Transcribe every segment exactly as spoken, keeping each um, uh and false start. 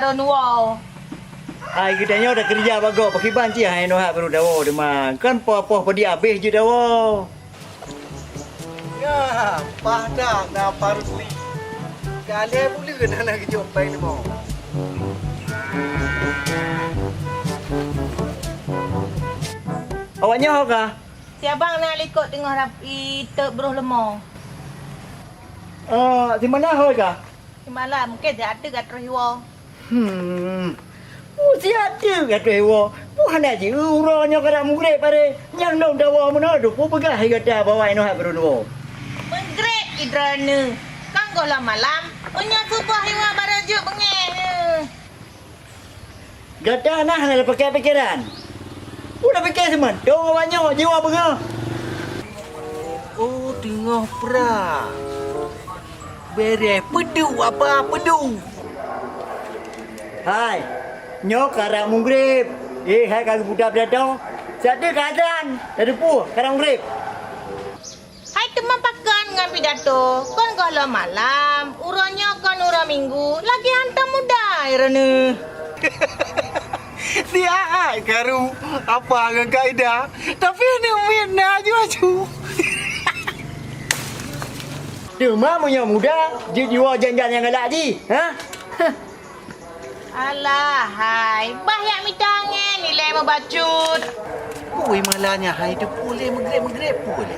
Ron woe. Hai geutanyoe takeurija bak gob, pakriban cit hai neuhat barô dawoe teuma. Kan poh-poh padi abéh jeuet dawoe. Nyan, paih that na Pak Rusli. Ka lhèe buleuen hana geujok péng leumo. Awak nyoe ho ka? Si abang na likot teungoh rab-, i teuk broh leumo. Eh, si Manah ho ka? Si Malam, mungken siat teuk ka troh iwoe. Hmm. Siat teuk ka troh iwoe. Peue hana jieu uroe nyoe karab meugreb barô. Nyang lôn dawoe meunoe, peue peugah gata bahwa inoe hak barô dua. Meugreb i droeneuh. Kan gohlom malam, meunyoe suboh iwoe barô jeuet beungéh. Gata na hana tapakai pikeran. Ulôn pike seumantong awak nyoe jiwoe beungoh. Oh, teungoh prang. Bereh, peuduek apa, peuduek. Hai, nyoe karab meugreb. Eh, hai ka geupeugah pidato. Siat teuk ka azan, tateupeue karab meugreb. Hai teuma pakon ngon pidato, kon gohlom malam, uroe nyoe kon uroe Minggu, lagèe hantom muda droeneuh. Siat karu, apa ngon kaidah, tapi aneuk miet na aju-aju. Teuma meunyoe muda, jeuet jiwoe jan-jan nyang galak jih, ha? Alah hai, bah jak mita angèn ilèe meubacut. Ui, malah nyan hai, teupeue lé meugreb-meugreb peue lé.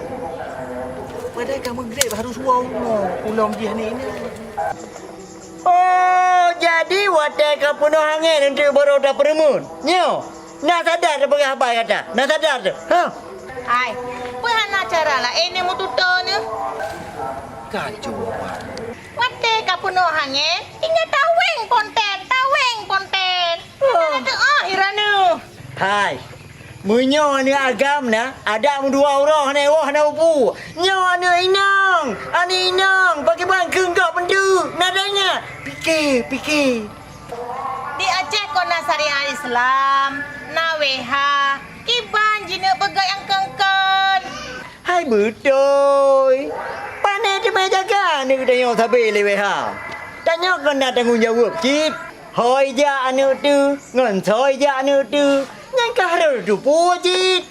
Padahai ka meugreb harôh woe rumoh, ulôn jih aneuk inong. Oh, jadi watèe ka peunoh angèn eunteuk barô tapeureumeun. Nyoe, na sadar tapeugah haba gata? Na sadar teuh? Hah? Hai, peue hana cara laén nyang meututoe neuh? Kacau, Pak. Watèe ka peunoh angèn, ingat taweng ponten, taweng ponten. Oh. Hana teuôt droeneuh. Hai, meunyoe aneuk agam na, adak meudua uroe hana woe hana peue-peue. Nyoe aneuk inong, aneuk inong, pakriban kheun gob eunteuk, na teuingat? Pike, pike. Di Aceh kon na syariat Islam, na W H, kiban jineuk peugöt nyang kon-kon. Hai beutôi! Pane teuma jaga aneuk tanyoe sabe lé W H. Tanyoe kon na tanggong jaweueb cit. Ho ijak aneuk teuh, ngon soe ijak aneuk teuh, nyan ka harôh teupeue cit.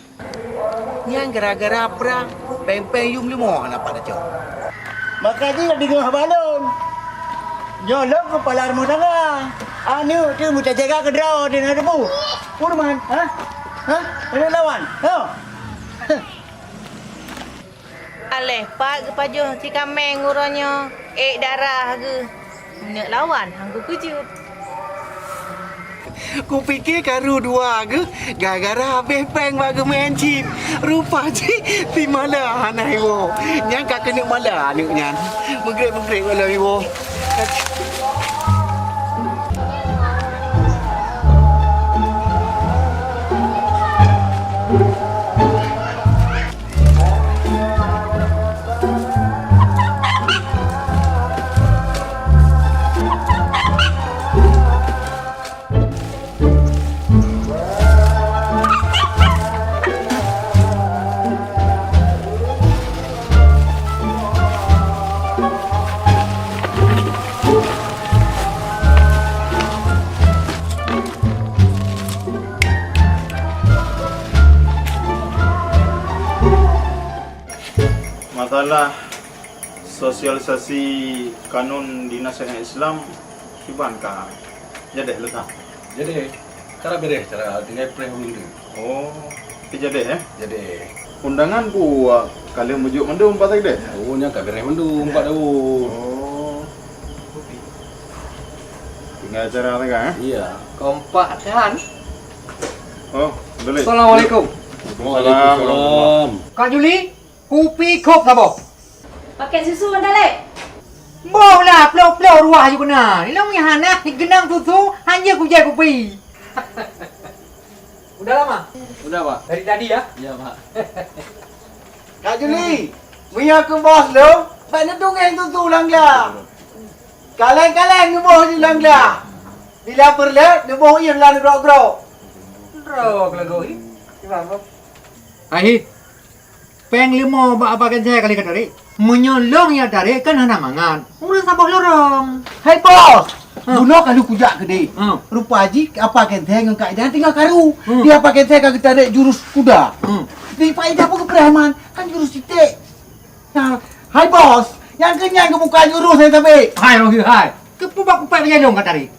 Nyan gara-gara prang, péng-péng yum leumo hana pat tacok. Maka jih tadeungoe haba lôn. Nyoe lôn keupala rumoh tangga. Aneuk teuh meutajaga keudroe teuh na teupeue. Peue ruman? Hah? Hah? Aneuk lawan? Hah? Aléh pat geupajoh si kaméng uroe nyoe, ék darah geuh. Neuk lawan han geukeujeuet. Kupike karu dua geuh gara-gara habéh péng bak geumeu'en chip. Rupa jih si Mala hana iwoe. Nyan ka keuneuk Mala aneuk nyan. Meugreb-meugreb bak lom iwoe. Masalah sosialisasi kanun dinas syariat Islam, kiban ka jadi leuka? Jadi, cara beres, cara tinggai preh ureueng tu. Oh, jadi, eh? Jadi. Undangan pu ka lheueh meujok mandum, Pak Sekdes? Oh, nyan ka beres mandum, Pak Daud. Oh. Tinggai acara lagak, eh? Iya. Kompak kan? Oh, boleh. Assalamualaikum. Waalaikumsalam. Kak Juli, kupi kop saboh. Pakai susu anda leh. Boh lah, ploh-ploh ruah aju kena. Ilong yang hana, geunang susu, hanya kujai kupi. Udah lama? Udah, Pak. Dari tadi ya? Iya, Pak. Kak Juli, meunyoe keu bos lôn, bèk neutungeng tutu lam gla. Kaleng-kaleng neuboh di lam gla. Bila peureulèe, neuboh ié lam grok-grok. Grok lagoe. Gimana, Bos? Hai, péng leumo bak Abah Gajah kali ka tarek. Meunyoe lôn nyang tarek kan hana mangat. Ureueng saboh lorong. Hai, Bos! Ha. Bunoe ka lheueh kujak keudeh. Ha. Rupa jih Apa Kenseng ngon Kak Ida teungoh karu. Hmm. Di Apa Kenseng ka geutarek jurus kuda. Hmm. Di Pak Ida pun geupeurah man, kan jurus titek. Nah, hai bos, nyang keu nyan geubuka jurus hai sabé. Hai Rohi hai. Keupeue bak kupat meujadong ka tarek?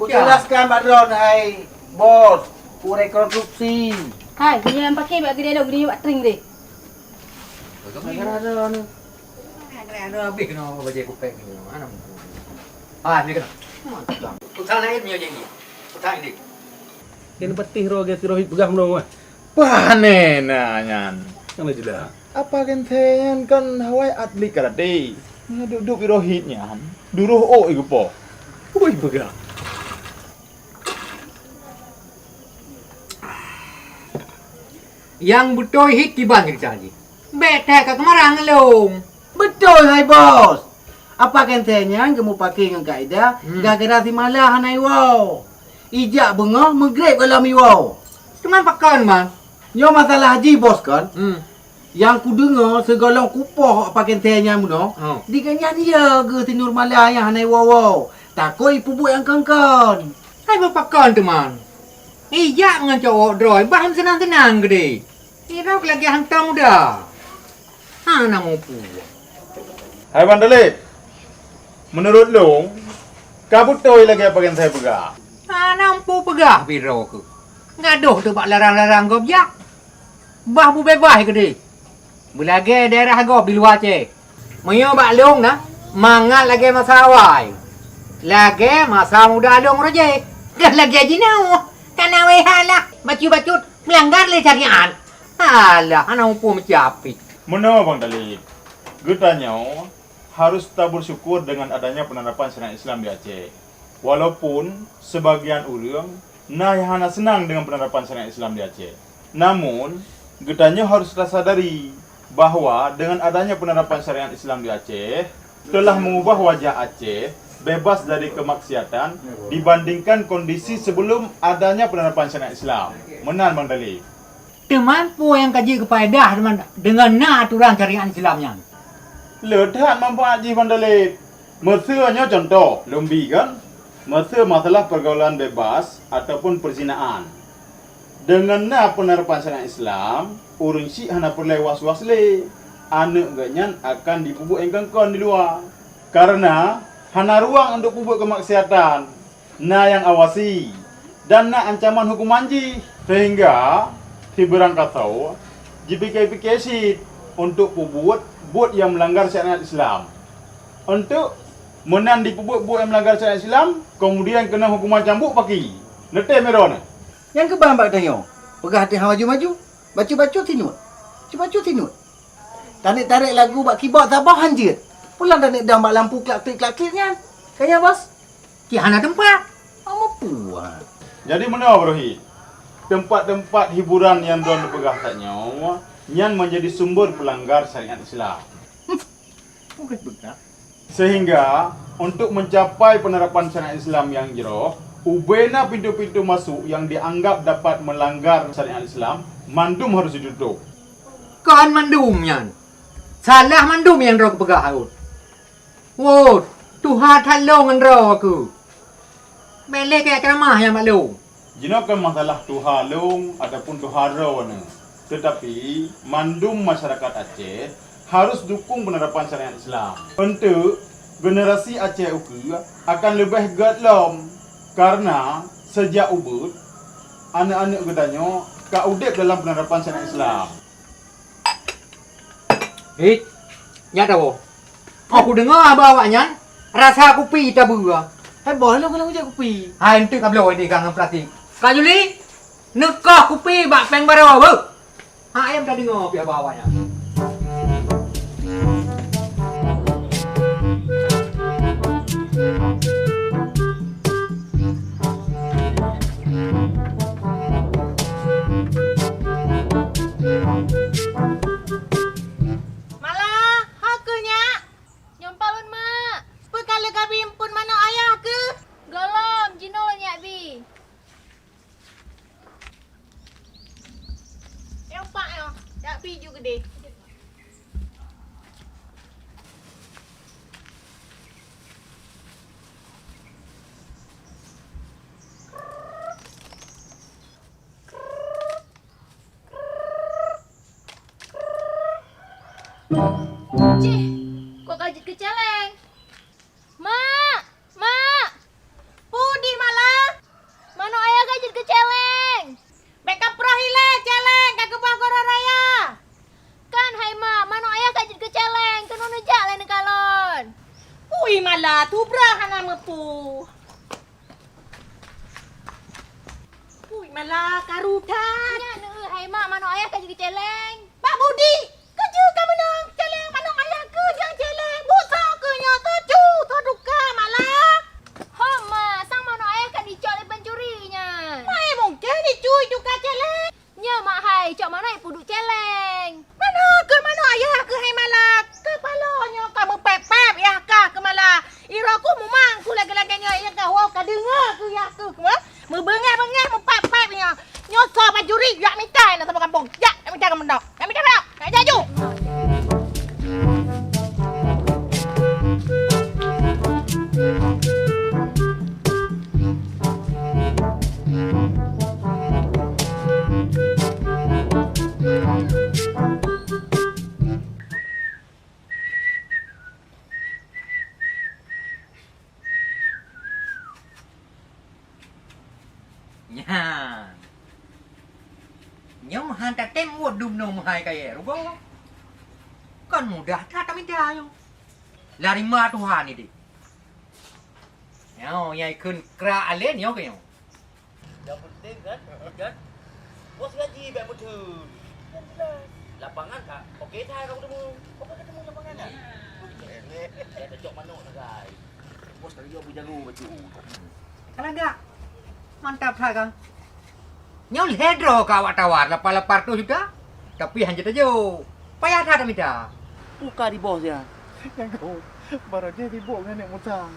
Kujelaskan bak droen hai bos, kurekonstruksi. Hai, nyan paké bak geudeh lom, geudeh bak tring deh. Gara-gara droen. Gara-gara droen habéh keunoe bajèe kupéng nyoe. Mana muphom. Ah, ni keunoe. Pesan laén nyoe jadi. Pesan ini. Keuneuk patéh droe geuh si Rohit peugah meunoe. Pane na nyan. Nyang na jeulaih. Apa Kenseng nyan kan hawai atlet karate. Nyan duek-duek Rohit nyan. Duroh ôk geupoh. Ui peugah. Nyang beutôi hit kiban ceurita jih. Bèk that ka keumarang lôn. Beutôi hai bos. Apa Kenseng nyan geumeupaké ngon Kak Ida, hmm, gara-gara si Mala hana iwoe. Ijak beungoh meugreb gohlom iwoe. Teuma pakon, Man? Nyoe masalah jih bos kon. Hmm. Nyang kudeungoe sigohlom kupoh Apa Kenseng nyan bunoe, oh, di gobnyan ya geuh si Nurmala nyang hana iwoe-woe, takot ipeubuet nyang kon-kon. Hai bak pakon teuma? Ijak ngon cowok droe bah seunang-seunang keudeh. Irok lagèe hantom uda. Hana muphom. Hai Bang Talib, meunurot lôn, ka beutôi lagèe Apa Kenseng peugah. Hana muphom peugah pih droe keuh. Gadôh teuk bak larang-larang gob jak. Bah beubeubaih keudeh. Beulagèe daerah gob di luwa Aceh. Meunyoe bak lôn na, mangat lagèe masa awai. Lagèe masa muda lôn rôh jih. Lagèe jinoe, ka na wéh halah. Bacut-bacut, meulanggar lé syariat. Alah, hana muphom meucapit. Meunoe Bang Talib, geutanyoe harus tabersyukur dengan adanya penerapan syariat Islam di Aceh. Walaupun sebagian ureuëng na nyang hana seunang dengan penerapan syariat Islam di Aceh. Namun, geutanyoe harus tasadari bahwa dengan adanya penerapan syariat Islam di Aceh, telah mengubah wajah Aceh bebas dari kemaksiatan dibandingkan kondisi sebelum adanya penerapan syariat Islam. Meunan Bang Talib. Teuma peue nyang ka jeuet keu paedah deungon na aturan syariat Islam nyan? Le that manfaat jih Bang Talib. Meuseu nyoe contoh, lôn bi kan, meuseu masalah pergaulan bebas ataupun perzinaan. Deungon na penerapan syariat Islam, ureuëng syiek hana peureulée was-was lé aneuëk geuh nyan akan jipeubuet nyang kon-kon di luwa. Kareuna hana ruang untuk peubuet keumaksiatan, na nyang awasi, dan na ancaman hukuman jih. Sehingga, sibeurangkasoe jipike-pike cit untuk peubuet buet nyang meulanggar syariat Islam. Untuk meunan jipeubuet buet nyang meulanggar syariat Islam, keumudian keunong hukuman cambuk paki. Neutem droeneuh. Nyang keuban bak tanyoe, peugah teuh hana maju-maju, bacut-bacut sinuet. Bacut-bacut sinuet. Tanék tarek lagu bak kibod saboh han jeuet. Pulang tanék dang bak lampu klak-klik-klak-klik nyan. Ka nyan, Bos? Cit hana teumpat. Hana muphom. Jadi meunoe, Bro Hi. Teumpat-teumpat hiburan nyang droen peugah tanyoe nyan menjadi sumber peulanggar syariat Islam. Sehingga, untuk mencapai penerapan syariat Islam nyang jroh, ubena pintoe-pintoe masuk nyang dianggap dapat melanggar syariat Islam, mandum harus ditutup. Kon mandum nyan. Salah mandum nyang droe geupeugah, Ot. Wot, tuha that lôn ngon droe keuh. Bèk lé kajak ceuramah nyan bak lôn. Jinoe kon masalah tuha lôn ataupun tuha droeneuh, teutapi mandum masyarakat Aceh harus dukong penerapan syariat Islam. Eunteuk generasi Aceh ukeue akan leubeh gèt lom, kareuna seujak ubeuet aneuëk-aneuëk geutanyoe ka udeb dalam penerapan syariat Islam. Hit, nyak tawoe. Oh, kudeungoe haba awaknyan, rasa kupi tabeue. Hai boh, lôn keuneuk jak kupi. Hai, eunteuk ka bloe di gang plastik. Kak Juli, neukoh kupi bak péng baroe beuh. Ha, ayam tadeungoe pih haba awaknyan. Malah, ho keuh nyak? Nyoe pat lôn, Mak. Peue ka lheueh kabi eumpun manök ayah keuh? Gohlom, jinoe nyak bi. Nyoe pat nyoe, nyak bi ju geudeh. Cih, kok ka jeuet keu céléng? Mak! Mak! Peue di Mala? Manok ayah ka jeuet keu céléng. Bèk kaprôh ilèe, céléng ka geuboh gurèe raya. Kan hai mak, manok ayah ka jeuet keu céléng, keunoe neujak lé neukalon. Ui Mala, tubrah hana meupue. Ui Mala, karu that. Nyan neueu hai mak, manok ayah ka jeuet keu céléng. Pak Budi, keuju ka meunang céléng manok ayah keuh nyang céléng. Buta keuh nyoe teucu teuduka Mala. Ho mak, sang manok ayah ka jicok lé pencuri nyan. Mai mungken dicuri juga céléng. Nyoe mak hai, cok manok ipeuduek céléng. Manoe keuh manok ayah keuh hai Mala. Keupalo nyoe ka meupép-pép yah kah keu Mala. Iroe keuh mumang keuh lagèe-lagèe nyoe, yah kah woe ka deungö keuh yah keuh. Meubeungèh-beungèh meupép-pép nyoe. Nyoe soe pancuri jak mita na saboh gampông. Jak, jak mita keu meunoe. Jak mita keu meunoe. Jak, jak ju. Nyan. Nyoe han tatém ueh dumnoe meuhai kayèe rugoe. Kon mudah that tamita nyoe. Lari ma Tuhan idéh. Nyoe nyang ikheun kra alén nyoe keu nyoe. Nyang penting kan, kan? Bos gaji bèk meutheun. Kan jelas. Lapangan ka oke that ka kutemu. Oke kutemu lapangan dah. Ya. Oke. Dah tacok manok sagai. Bos tadi beujago baju. Ka lagak. Mantap that, Kang. Nyoe lhèe droe ka awak tawar lapan, lapan ratus juta, tapi han jeuet tajok. Payah that tamita. Buka di bos ya. Nyang keu, baroe jih sibok ngon aneuk Musa.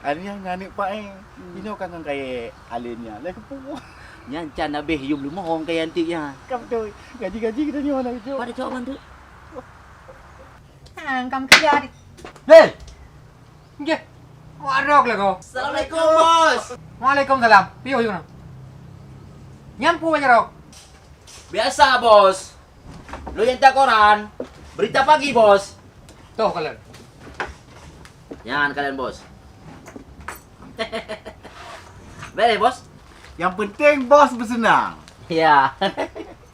Aneuk nyan ngon aneuk Pak eh. Hmm. Inoe ka ngon kayèe alén nyan. Lé keupeue. Nyan can habéh yum leumoh kayèe antik nyan. Ka beutôi. Gaji-gaji geutanyoe hana jok. Pada cok bantu. Hang kam kerja di. Hei! Nggih. Awak rok lé ko. Assalamualaikum, Bos. Waalaikumsalam. Piôh yue na. Nyan peue bak jaroe? Biasa, Bos. Lôn nyang ta koran. Berita pagi, Bos. Toh kalon. Nyan kalon, Bos. Bèk lé, Bos. Nyang penting Bos beuseunang. Ya.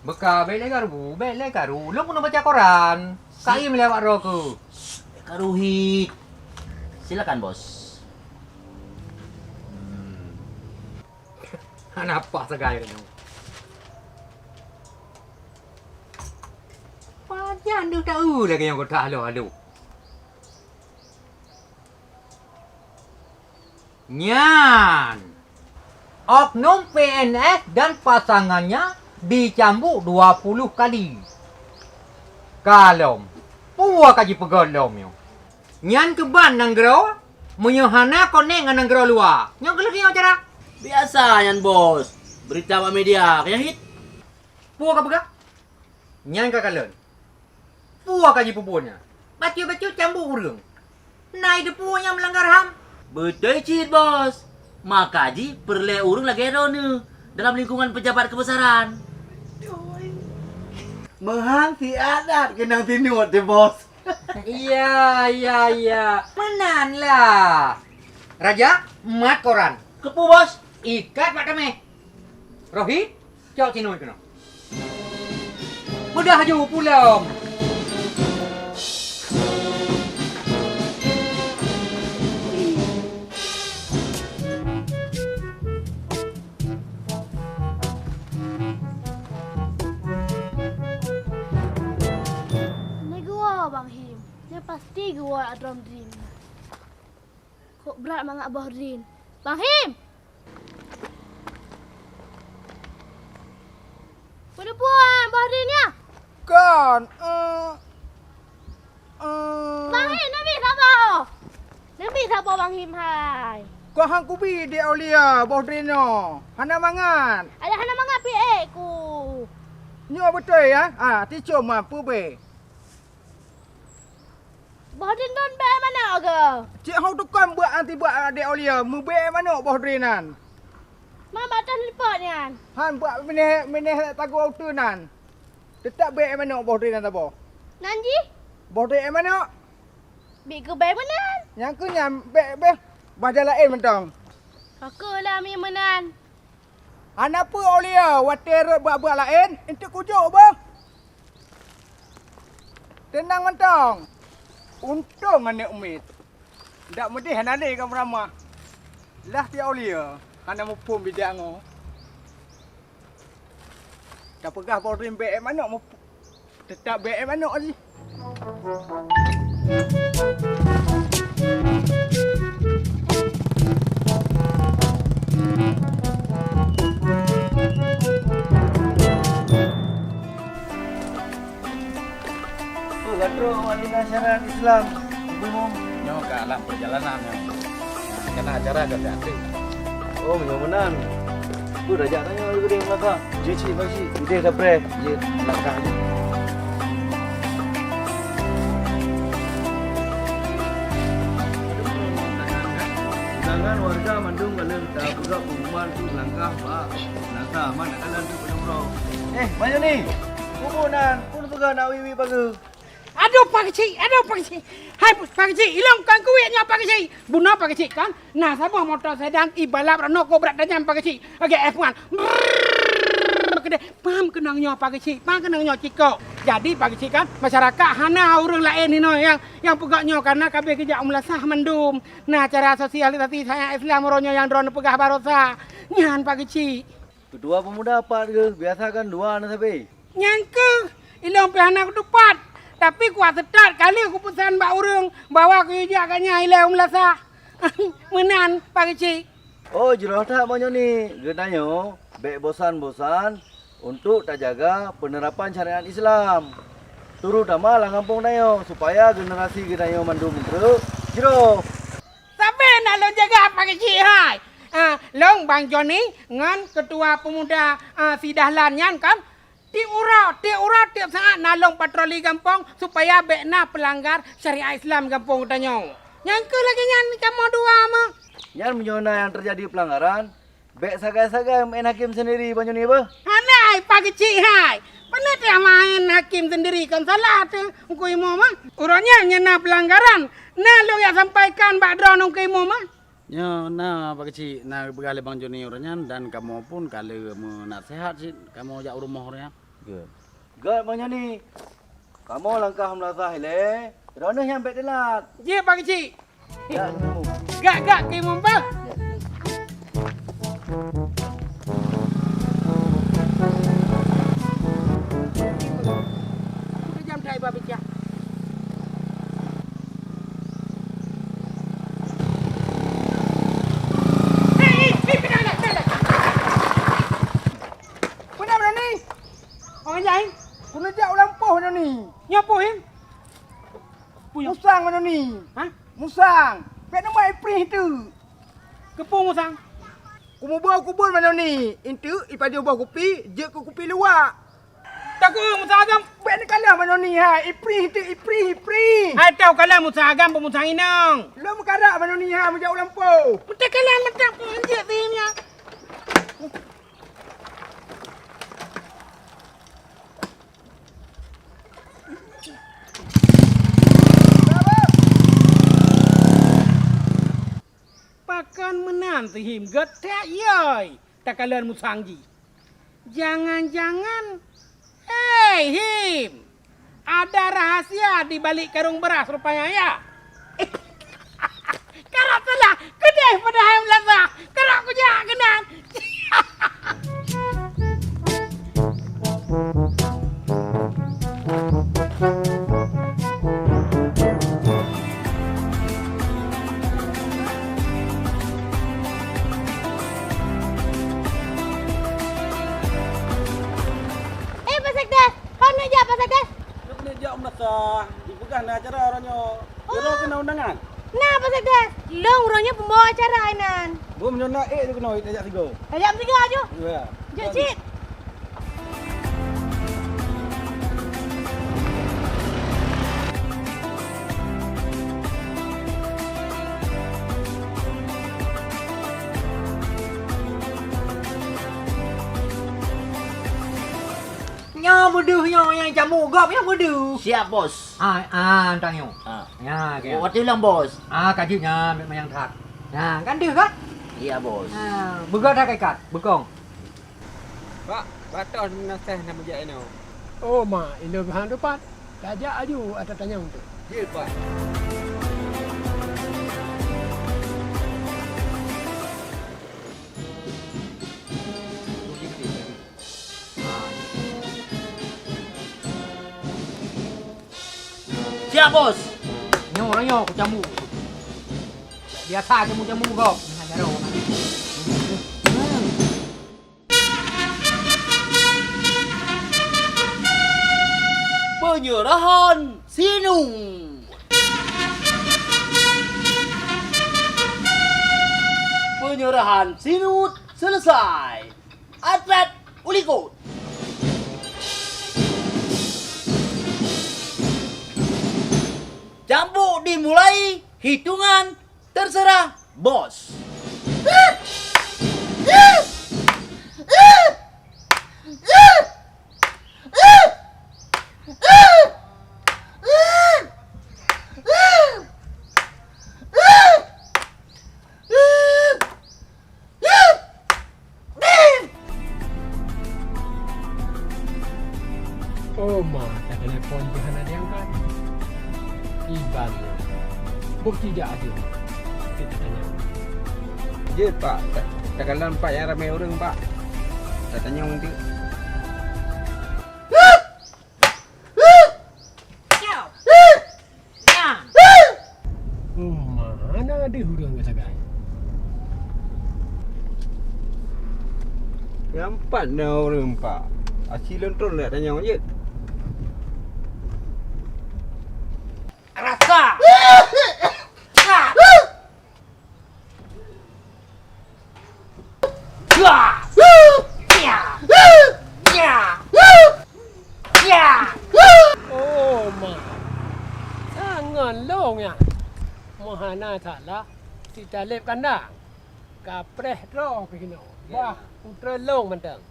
Beuka bèk lé karu, bèk lé karu. Lôn keuneuk baca koran. Ka im lé awak droe keuh. Karu hit. Silakan, Bos. Hmm. Hana paih sagai nyoe. Pajan deuh taeu lagèe nyang geutak halo-halo. Nyan, oknum P N S dan pasangannya dicambuk dua puluh kali. Kalom, peue ka jipeugöt lom nyoe? Nyan keuban nanggroe, meunyoe hana konek ngon nanggroe luwa. Nyoe keuh lagèe nyoe cara. Biasa nyan, Bos. Berita bak media, ka nyan hit. Peue ka peugah? Nyan ka kalon. Peue ka jipeubuet nyan? Bacut-bacut cambuk ureueng. Na jiteupeue nyang meulanggar ham? Beutôi cit, Bos. Maka jih peureulèe ureueng lagèe droeneuh dalam lingkungan pejabat keubesaran. Meuhan siat-at keunong sinuet teuh, Bos. Iya, iya, iya. Meunan lah. Raja, mat koran. Keupeue, Bos? Ikat bak tamèh. Rohit, cok sinuet keunoe. Mudah ju pulang. Nyoe geuwoe Bang Him. Nyoe pasti geuwoe Adrom Dream. Kok brat mangat boh drin. Bang Him! Peue neupue boh drin nyan? Kon, eh, eh. Bang Him, neubi saboh. Neubi saboh Bang Him hai. Kon han kubi Dek Aulia boh drin nyoe. Hana mangat. Ayah hana mangat pi ék ku. Nyoe beutôi ya? Ah, ticom ma peue bé. Boh drin lôn bèe manok geuh. Cit hông tukon beuet anti beuet Dek Aulia meubèe manok boh drin nyan. Ma bak tah lipot nyan. Han bak binéh, binéh tagoe uteuen nyan. Teutap bèe manok boh drin nyan saboh. Nan jih? Boh teuék manok. Bèk keubai meunan. Nyang keu nyan bèk beh. Bah jalan laén mantong. Pakon lah mi meunan. Hana peue Aulia, watèe rot buet-buet laén, eunteuk kujok beuh. Teunang mantong. Untông aneuk miet. Dak meudeh hana lé ka meuramah. Lah ti Aulia, hana muphom bidang nyoe. Tapeugah boh teuék manok mup-, Teutap B M anok jih. Oh, ka trok awak tinggai syariat Islam, Ibu Imum. Nyoe ka lam perjalanan nyoe. Karena acara ka siap. Oh, meunyoe meunan. Peue tajak tanyoe di Gurèe Melaka? Jeuet cit, Pak Cik. Udeh dah preh. Jeuet Melaka jih. Undangan warga mandum ka lheueh tapeugah pengumuman untuk langkah bak Melaka. Man takalon tu peunurong. Eh, Mak Joni. Peue nan, peue peugah na wiwi bagoe. Adoh, Pak Keuchik! Adoh, Pak Keuchik! Hai, Pak Keuchik! Ilôn kon kuwét nyoe, Pak Keuchik! Bunoe, Pak Keuchik, kon na saboh moto sedan ibalap rot nyoe keu brat tajam, Pak Keuchik! Lagèe F one. Brrrr, keudeh, pam keunong nyoe, Pak Keuchik! Pam keunong nyoe, cikok! Jadi, Pak Keuchik, kon masyarakat hana ureueng laén hinoe nyang, nyang peugah nyoe, kareuna ka abéh geujak u meulasah mandum. Na acara sosialisasi syariat Islam uroe nyoe nyang droeneuh peugah baroesa. Nyan, Pak Keuchik! Keutua peumuda pat geuh, biasa kan dua na sabe. Nyan keuh, ilôn pih hana kutupat. Tapi kuat seutôt ka lheueh kupeusan bak ureueng bahwa kuyue jak gobnyan ilèe u meulasah. Meunan, Pak Keuchik. Oh, jroh that meunyoe ni. Geutanyoe bèk bosan-bosan untuk tajaga peunerapan syariat Islam, terutama lam gampông tanyoe, supaya generasi geutanyoe mandum treuk jroh. Sabe na lôn jaga, Pak Keuchik, hai. Ah, lôn Bang Joni ngon Keutua Peumuda, ah, si Dahlan nyan kan, tiep uroe, tiep uroe, tiep saát na lôn patroli gampông supaya bèk na peulanggar syariat Islam gampông geutanyoe. Nyang keuh lagèe nyan kamoe dua meuh. Nyan meunyoe na nyang teujadi peulanggaran, bèk sagai-sagai meu'en hakém seundiri, Bang Joni, beuh. Hana, hai, Pak Keuchik, hai. Pane teuh maén hakém seundiri, kon salah teuh Teungku Imum, ah. Uroe nyan nyang na peulanggaran, na lôn jak sampaikan bak droeneuh Teungku Imum, ah. Nyoe na, Pak Keuchik, na geupeugah lé Bang Joni uroe nyan dan kamoe pun ka lheueh meunaseuhat cit kamoe jak u rumoh uroe nyan. Gèt. Gèt, Bang Joni. Kamoe langkah meulasah ilèe, droeneuh nyan bèk teulat. Jeuet, Pak Keuchik. Jak, Teungku Imum. Gak, gak, Teungku Imum, bah. Aku dah jam dah iba pecah. Eh, eh, eh, kenapa, kenapa? Kenapa ni? Orang lain? Keuneuk jak u lampôh nyoe ni. Nyoe poh, Im? Peue nyoe? Musang nyoe ni. Hah? Musang. Bèk neumat iprih teuk. Keupeue musang? Kumuboh kubur manoe ni. Enteuk ipajoh boh kupi, jeuet keu kupi luwak. Takue musang agam. Bèk neukalon manoe ni, ha. Iprih teuk, iprih, iprih. Hai tau kalon musang agam, peue musang inong. Lôn meukarak manoe ni, ha, meujak u lampôh. Meuteuk kalon mantong peue hanjeuet si nyan. Pakon meunan si Him geutek yoi takalon musang jih. Jangan-jangan, hei Him, ada rahasia di balik karung beras rupanya ya? Karap salah, keudeh padahai meulasa, karap kujak keunan. Eh, Pak Sekdes, kon neujak, Pak Sekdes? Lôn keuneuk jak u meunasah, jipeugah na acara uroe nyoe. Oh. Uroe keunoe undangan? Na, Pak Sekdes. Lôn uroe nyoe peumbawa acara inan. Beumeunyoe na ék keunoe tajak sigoe. Tajak sigoe aju. Ya. Jeuet cit. Nyoe Meudeuh nyoe nyang camuk gob nyoe meudeuh. Siap, Bos. Ah, ah, tang nyoe. Ah. Ya, ya. Watèe lom, Bos. Ah, ka jeuet nyan, bèk manyang that. Nah, kan deuh kan? Iya, Bos. Ah, beugöt dah ka ikat, beukong. Pak, batos meunasah na meujak inoe. Oh, ma, inoe geuhang teumpat. Tajak aju ata tanyong tu. Jeuet, Pak. Siap, Bos. Nyoe, nyoe, kucamu. Biasa camu-camu gob. Nah, jaroe. Penyerahan sinut. Penyerahan sinut selesai. Atlet ulikot. Cambuk dimulai, hitungan terserah, Bos. Oh, ma, tatelepon pih hana diangkat. Iban nyoe. Bukti jak adil. Kita tanya. Jeuet, Pak. Ta-, takalon Pak nyang ramé ureueng, Pak. Tatanyong teuk. Nyan. Oh, ma, hana deuh ureueng geusagai. Nyang pat na ureueng, Pak. Aci lôn tron lé tanyong jeuet. Rasa. Oh, ma. Tangan long nyan. Meuhana salah, si Taleb kandang. Kapreh droe keunoe. Wah, putra long mantong.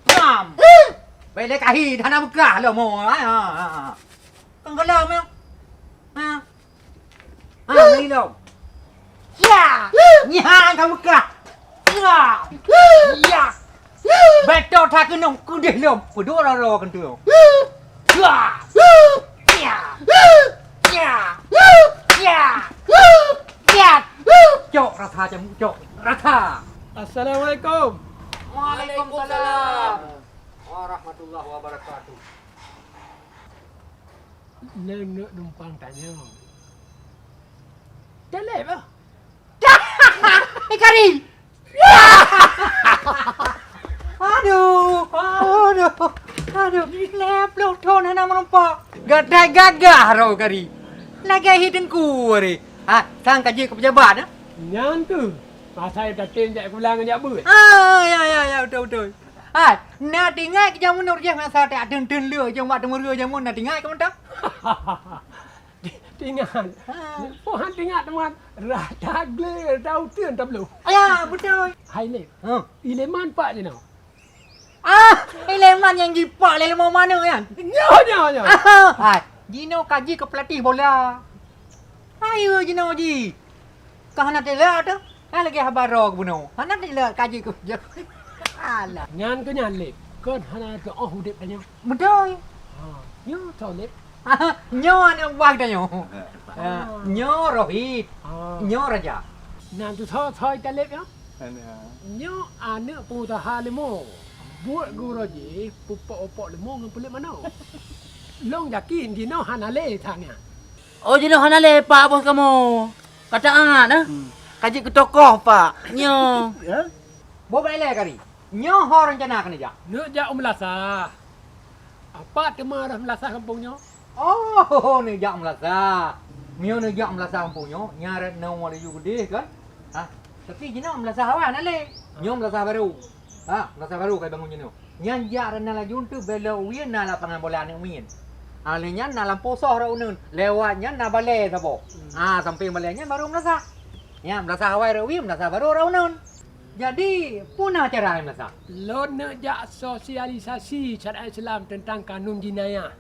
Bam! Bèk lé kahi, hana beukah lom, ha, ha, ha. Kan gohlom, ya? Ha? Ha, mari lom. Ya! Nyan ka beukah. Ya! Ya! Beutôi that keunoe keudeh lom. Peuduek rara keunoe. Ya! Ya! Ya! Ya! Ya! Cok rasa jamu, cok rasa. Assalamualaikum. Waalaikumsalam warahmatullahi wabarakatuh. Lôn neuk numpang tanyong. Taleb ah? Eh, Karim! Aduh, aduh, aduh. Lhèe ploh thôn hana meurumpok. Gadai gagah roh Karim. Lagèe hi teungku re. Ha, sang ka jeuet keu pejabat, ha? Nyan keuh. Pasai tatem jak kulang jak beuet. Ah, ya, ya, ya, beutôi, beutôi. Hai, na teuingat keu jameun ureueng masa tak teun-teun lé jeuem bak teumeureue jameun na teuingat keu mantong? Teuingat. Ha. Poh han teuingat teuma rata glé tau teun tabloh. Ya, beutôi. Hai Lép. Ha. Ileman pak jinoe. Ah, ileman nyang jipak lé leumô manok nyan. Nyoe, nyoe, nyoe. Ah, hai, jinoe ka jeuet keu peulatih bola. Ayo jinoe ji. Ka hana teulat tu. Ka lagèe haba droe keubunoe. Hana teulat ka jeuet keu. Alah. Nyan keuh nyan Lép. Kon hana teuôh udép tanyoe. Beutôi. Ha, nyoe soe Lép? Nyoe aneuk buah tanyoe. Ha, nyoe Rohit. Ha. Nyoe Raja. Nyan tu soe, soe Taleb nyoe? Nyoe aneuk peungusaha leumô. Buet geuroe jih pupok-upok leumô ngon peulet manok. Lôn yakin jinoe hana lé that nyan. Oh, jinoe hana lé, Pak, bos kamoe. Ka taát, eh? Hmm. Ka jeuet keu tokoh, Pak. Nyoe. Ya? Boh bak ilèe kari. Nyoe ho rencana keuneuk jak? Neuk jak u meulasah. Apat teuma rot meulasah gampông nyoe? Oh, neuk jak meulasah. Meunyoe neuk jak meulasah gampông nyoe, nyan rot nyoe laju keudeh kan? Ha, tapi jinoe meulasah awai hana lé. Nyoe meulasah barô. Ha, meulasah barô ka bangun jinoe. Nyan jak rot na laju teuh bèlok u wie na lapangan bola aneuk miet. Ha, lheueh nyan na lampôh soh rot uneun. Lewat nyan na balèe saboh. Hmm. Ha, sampéng balèe nyan barô meulasah. Nyan meulasah awai rot wie, meulasah barô rot uneun. Jadi, peue na cara meulasa? Lôn neuk jak sosialisasi syariat Islam teuntang kanun jinayah.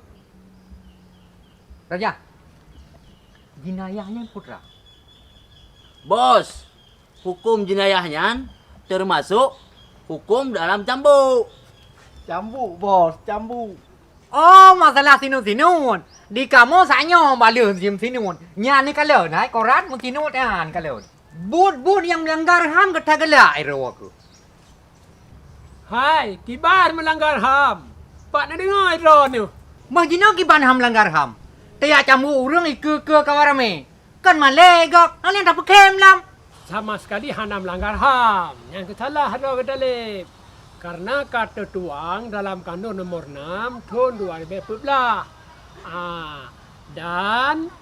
Raja, jinayah nyan peue teuma? Bos, huköm jinayah nyan teumasok huköm dalam cambuk. Cambuk, Bos, cambuk. Oh, masalah sinut-sinut. Di kamoe sanyoe baleuh sim sinut. Nyan ni kalon, hai koran meusinut nyan kalon. Buet-buet nyang meulanggar ham ka tagalak droe keuh. Hai, kiban meulanggar ham. Pat neudeungoe droeneuh. Bah jinoe kiban ham meulanggar ham. Tajak cambuk ureuëng ikeue-keue kawa ramé. Kon malée gob, hana tapeukém lam. Sama sekali hana meulanggar ham. Nyang keusalah droe geutaleb. Karena ka teutuang dalam Kanun Nomor enam thon dua ribu empat belas. Ah, dan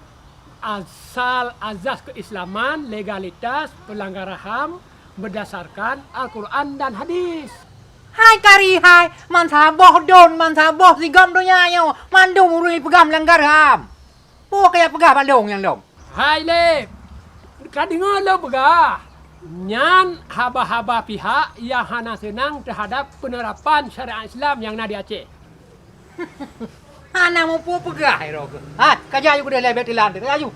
asal azas keislaman, legalitas peulanggaran ham berdasarkan Al-Quran dan hadis. Hai kari hai, man saboh don, man saboh sigom donya nyoe, mandum ureuëng peugah meulanggar ham. Peue kaya peugah bak lôn nyang lom? Hai lé, ka deungoe lôn peugah, nyan haba-haba pihak nyang hana seunang teuhadab peunerapan syariat Islam nyang na di Aceh. Hana muphom peugah, hai roh keuh. Hai, ka jak aju keudeh lé, bèk teulam, ka jak aju.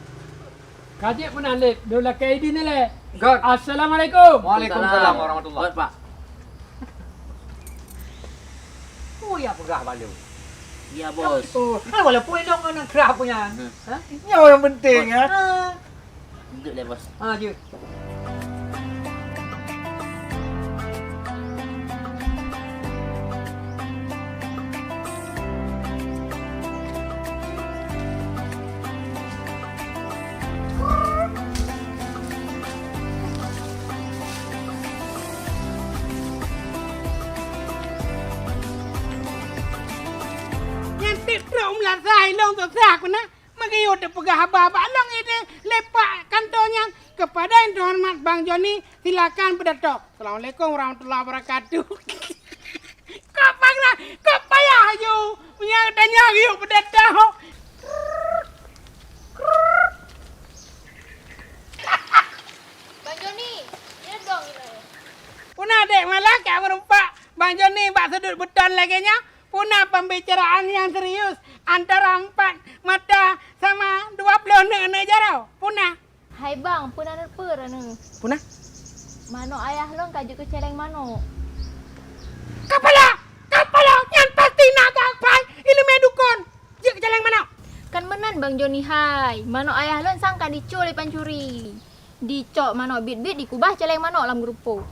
Ka jeuet meunan lé, lôn lakèe idin lé. Gèt. Assalamualaikum. Waalaikumsalam warahmatullah. Gèt, Pak. Oh, ya peugah bak lôn. Ya, Bos. Oh, hai, walaupun lôn ngon krah punya. Hmm. Ha? Nyoe nyang penting, ya. Ha. Duduk lé, Bos. Ha, jeuet. Nyan tiep trok meulasai lôn susah keunan. Meugayôt teupeugah haba bak lôn idéh lé pak kantô nyan, "Kepada yang terhormat Bang Joni, silakan pidato." Assalamualaikum warahmatullahi wabarakatuh. Kok payah, kok payah aju. Meunyo tanyong yuk pidato. Bang Joni, ya dong inoe. Puna dek malah ka meureumpok Bang Joni bak sudut beuton lagèe nyoe. Puna pembicaraan nyang serius antara empat mata sama dua ploh neuk-neuk jaroe. Puna. Hai bang, puna neuk peue raneuk? Puna? Manok ayah lôn ka jeuet keu céléng manok. Kapala! Kapala! Nyan pasti na gak pai ileumèe dukon jeuet keu céléng manok. Kan meunan Bang Joni hai, manok ayah lôn sang ka dicue lé pancuri. Dicok manok biet-biet dikubah céléng manok lam geureupo.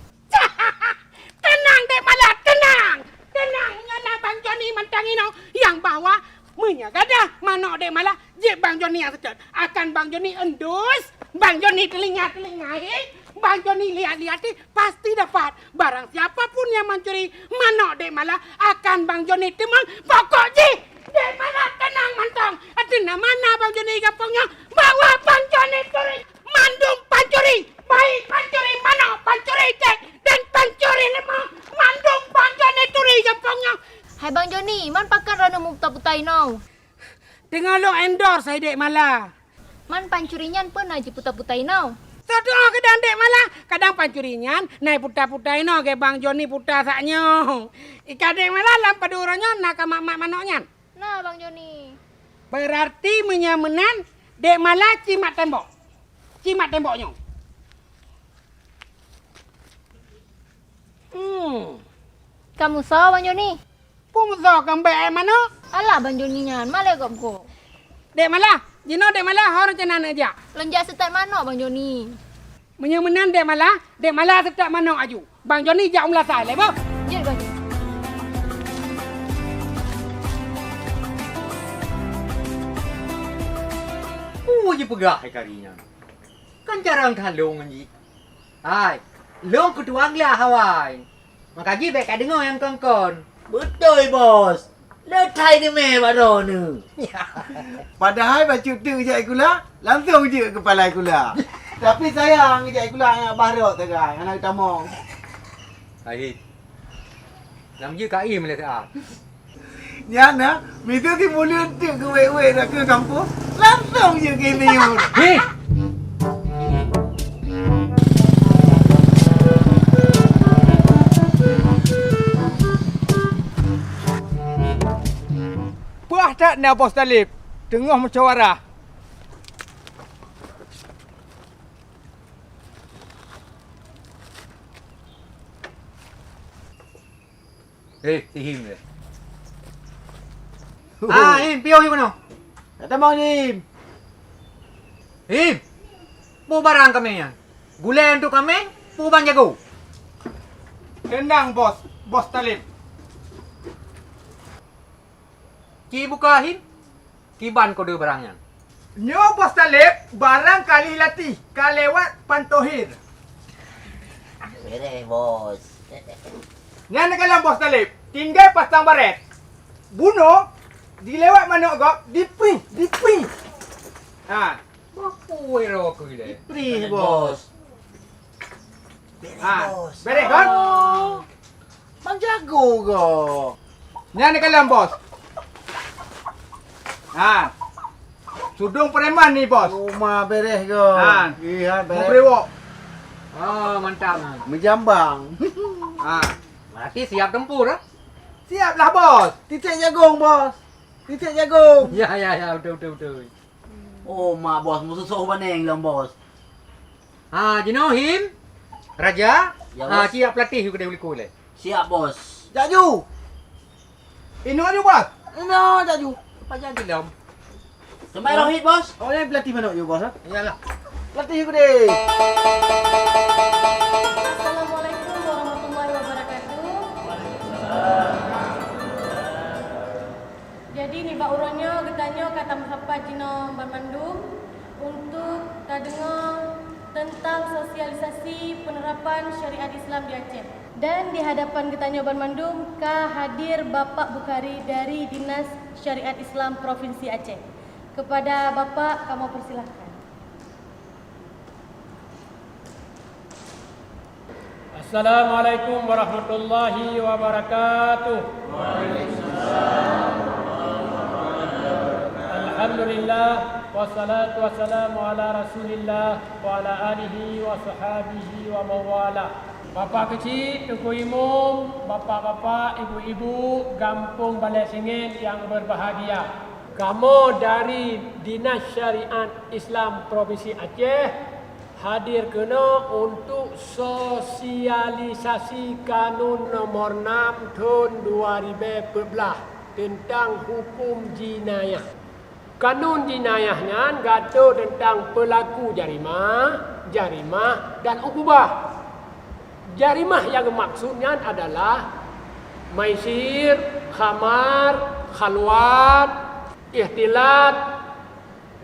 Teunang, Dek Malah, teunang! Teunang, nyoe na Bang Joni mantong inoe nyang bahwa meunyo gadôh manok Dek Malah, jeuet Bang Joni nyang seutôt. Akan Bang Joni endus, Bang Joni teulinga-teulinga, eh, Bang Joni lihat-lihat, eh, pasti dapat. Barang siapa pun yang mencuri manok Dek Malah, akan Bang Joni timbun pokok jih. Dek Malah teunang mantong. Artinya mana Bang Joni gampông nyoe, bahwa Bang Joni turi. Mandum pancuri, baik pancuri manok, pancuri cék, dan pancuri leumô, mandum Bang Joni turi gampông nyoe. Hai Bang Joni, man pakon raneuk meuputa-puta inoe? Teungoh lôn endorse hai Dek Malah. Man pancuri nyan peue na jiputa-puta inoe? Soe tuoh keudang Dek Malah, kadang pancuri nyan na puta-puta inoe, lagèe Bang Joni puta sak nyoe. Ika Dek Malah lam padum uroe nyoe na ka mat-mat manok nyan. Na, Bang Joni. Berarti meunyoe meunan, Dek Malah cimat tembok. Cimat tembok nyoe. Hmm. Kamu soe, Bang Joni? Peue musoh keumbék manok? Alah, Bang Joni nyan, malèe gob-gob. Dek Malah, jinoe Dek Malah ho rencana neujak? Lôn jak seutôt manok, Bang Joni. Meunyoe meunan Dek Malah, Dek Malah seutôt manok aju. Bang Joni jak u meulasai lé boh. Jeuet, Bang Joni. Peue jipeugah hai kari nyan? Kan jarang that lôn ngon jih. Hai, lôn keutuan glah awai. Maka jih bèk kadeungoe nyang kon-kon. Beutôi, Bos. Le that teumé bak droeneuh. Padahai bacut teuk jak sikula, langsong jeuet keu palai sikula. Tapi sayang jak sikula nyang bah rot sagai, hana geutamong. Hai. Lam jeuet ka ie meulée saat. Nyan na, miseue sibuleuen teuk geuwék-wék na keu kampung, langsong jeuet keu iniyuet. Hei! Na Bos Talib teungoh musyawarah. Eh, si Him deh. Ah, Him, piôh yue keunoe. Dak tamong, Him. Him. Peue barang kaméng nyan? Gulée untuk kaméng, peue ban jagoe? Teunang, Bos, Bos Talib. Ci buka, Him. Kiban kode barang nyan. Nyoe Bos Taleb, barang ka lheueh latih, ka lewat Pan Tohir. Beres, Bos. Nyan kalon Bos Taleb, tinggai pasang baret. Bunoe, dilewat manok gob, diprih, diprih. Ha. Bapui roh keu ilée. Diprih, Bos. Beres, Bos. Beres, kan? Oh. Mang jago go. Nyan kalon, Bos. Ha. Sudong preman ni, Bos. Uma beres go. Ha. Iya, beres. Mubrewok. Oh, mantap. Meujambang. Ha. Berarti siap tempur, ah? Siap lah, Bos. Titik jagong, Bos. Titik jagong. Ya, ya, ya, betul, betul, betul. Oh, ma, Bos, musuh soh baneng lom, Bos. Ha, jinoe Him, Raja, ya, ha, Bos. Siap pelatih yue keudeh ulikue lé. Siap, Bos. Jaju. Inoe aju, Bos. Inoe jaju. Apa jadi lom? Sampai rohit, Bos. Oh, ya, pelatih manok yue, Bos, ha? Iyalah. Pelatih yue keudeh. Assalamualaikum warahmatullahi wabarakatuh. Jadi, nibak uroe nyoe geutanyoe ka tameusapat jinoe banmandum untuk tadeungoe teuntang sosialisasi peunerapan syariat Islam di Aceh. Dan di hadapan geutanyoe banmandum ka hadir Bapak Bukhari dari Dinas Syariat Islam Provinsi Aceh. Kepada Bapak, kamoe persilahkan. Assalamualaikum warahmatullahi wabarakatuh. Alhamdulillah, wassalatu wassalamu ala Rasulillah wa ala alihi wa sahabihi wa mawala. Bapak keuchik, Teungku Imum, bapak-bapak, ibu-ibu, gampông Balée Singét nyang berbahagia. Kamoe dari Dinas Syariat Islam Provinsi Aceh hadir keunoe untuk sosialisasi Kanun Nomor enam Thon dua ribu empat belas teuntang huköm jinayah. Kanun jinayah nyan gadoh teuntang peulaku jarimah, jarimah dan ukubah. Jarimah nyang geumaksud nyan adalah maisir, khamar, khalwat, ikhtilat,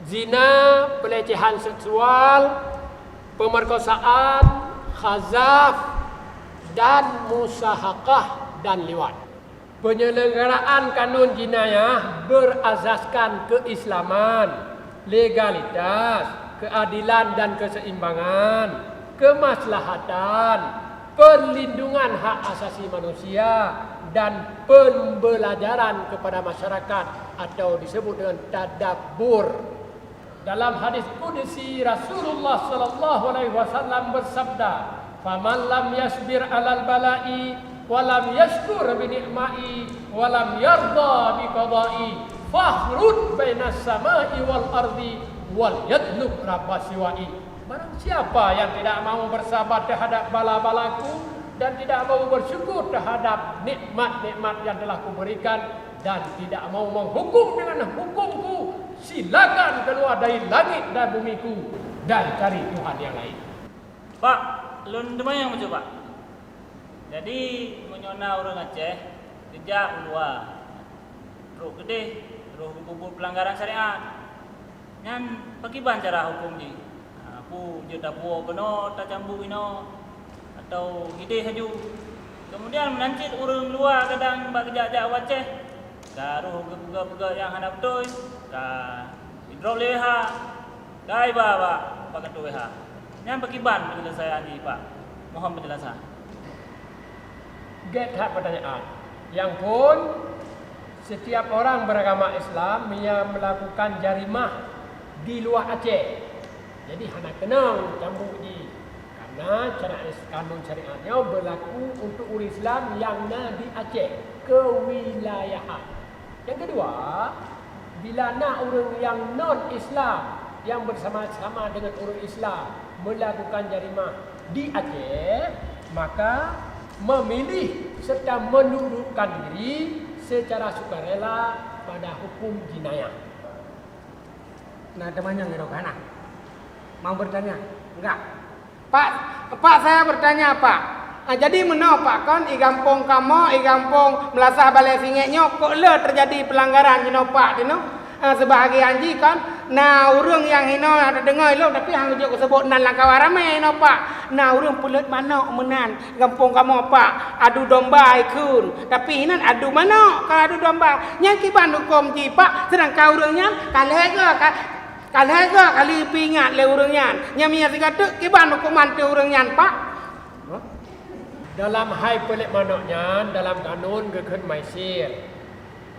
zina, pelecehan seksual, pemerkosaan, khazaf, dan musahakah dan liwat. Penyelenggaraan kanun jinayah berasaskan keislaman, legalitas, keadilan dan keseimbangan, kemaslahatan, perlindungan hak asasi manusia, dan pembelajaran kepada masyarakat atau disebut dengan tadabbur. Dalam hadis qudsi, Rasulullah sallallahu alaihi wasallam bersabda, "Faman lam yasbir 'alal bala'i, wa lam yashkur bi ni'ma'i, wa lam yarda bi qada'i, fahrud bainas sama'i wal ardi, wal yatlub rabba siwa'i." Barang siapa yang tidak mau bersabar terhadap bala-balaku dan tidak mau bersyukur terhadap nikmat-nikmat yang telah kuberikan, dan tidak mau menghukum dengan hukumku, silakan keluar dari langit dan bumiku dan cari Tuhan yang lain. Pak, lôn teumanyong bacut, Pak. Jadi, meunyoe na ureuëng Aceh geujak u luwa, trok keudeh, troh geupeubuet peulanggaran syariat, nyan pakriban cara huköm jih? Ah, peue jeuet tapuwoe keunoe, tacambu inoe, atawa hideh laju? Keumudian meunan cit ureuëng luwa kadang bak geujak-jak u Aceh, ka roh geupeugah-peugah nyang hana beutôi, ka jidrop lé W H, ka iba bak, bak kantô W H. Nyan pakriban peunyeuleusayan jih, Pak? Mohon penjelasan. Gét that peutanyaan. Nyang phon, setiap orang beragama Islam yang melakukan jarimah di luar Aceh, jadi hana keunong cambuk jih, karena cara is-, kanun syariat nyoe berlaku untuk ureuëng Islam nyang na di Aceh kewilayahan. Nyang keudua, Bila na ureuëng nyang non Islam nyang bersama-sama dengan ureuëng Islam melakukan jarimah di Aceh, maka memilih serta menundukkan diri secara sukarela pada hukum jinayah. Nah, teman nyang ngirokan, ah. Mau bertanya? Enggak. Pak, Pak, saya bertanya, Pak. Ah, jadi meunoe, Pak, kon i gampông kamoe, i gampông Meulasah Balée Singét nyoe, kok le teujadi peulanggaran jinoe, Pak, jinoe? Ah, seubahagian jih kon na ureuëng nyang hinoe teudeungoe lom, tapi han geujok geuseubot nan lam kawan ramé jinoe, Pak. Na ureuëng peuleuet manok meunan. Gampông kamoe, Pak, adu domba ikheun, tapi hinan adu manok, ka adu domba. Nyan kiban huköm jih, Pak, seudangkan ureuëng nyan ka lhée goe, ka, ka lhée goe kali peuingat lé ureuëng nyan. Nyan meunyo sigoe teuk kiban huköman teuh ureuëng nyan, Pak. Dalam hai peuleuet manok nyan, dalam kanun geukheun maisir.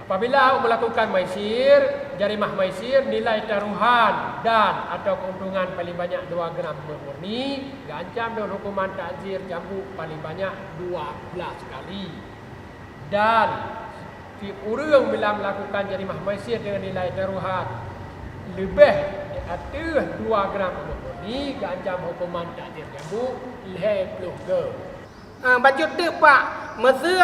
Apabila awak melakukan maisir, jarimah maisir, nilai taruhan dan atau keuntungan paling banyak dua gram emas murni, geuancam deungon hukuman takzir cambuk paling banyak dua belas kali. Dan si ureuëng bila melakukan jarimah maisir dengan nilai taruhan leubeh di ateueh dua gram emas murni, geuancam hukuman takzir cambuk lhée ploh goe. Ah, bacut teuk, Pak, meuseu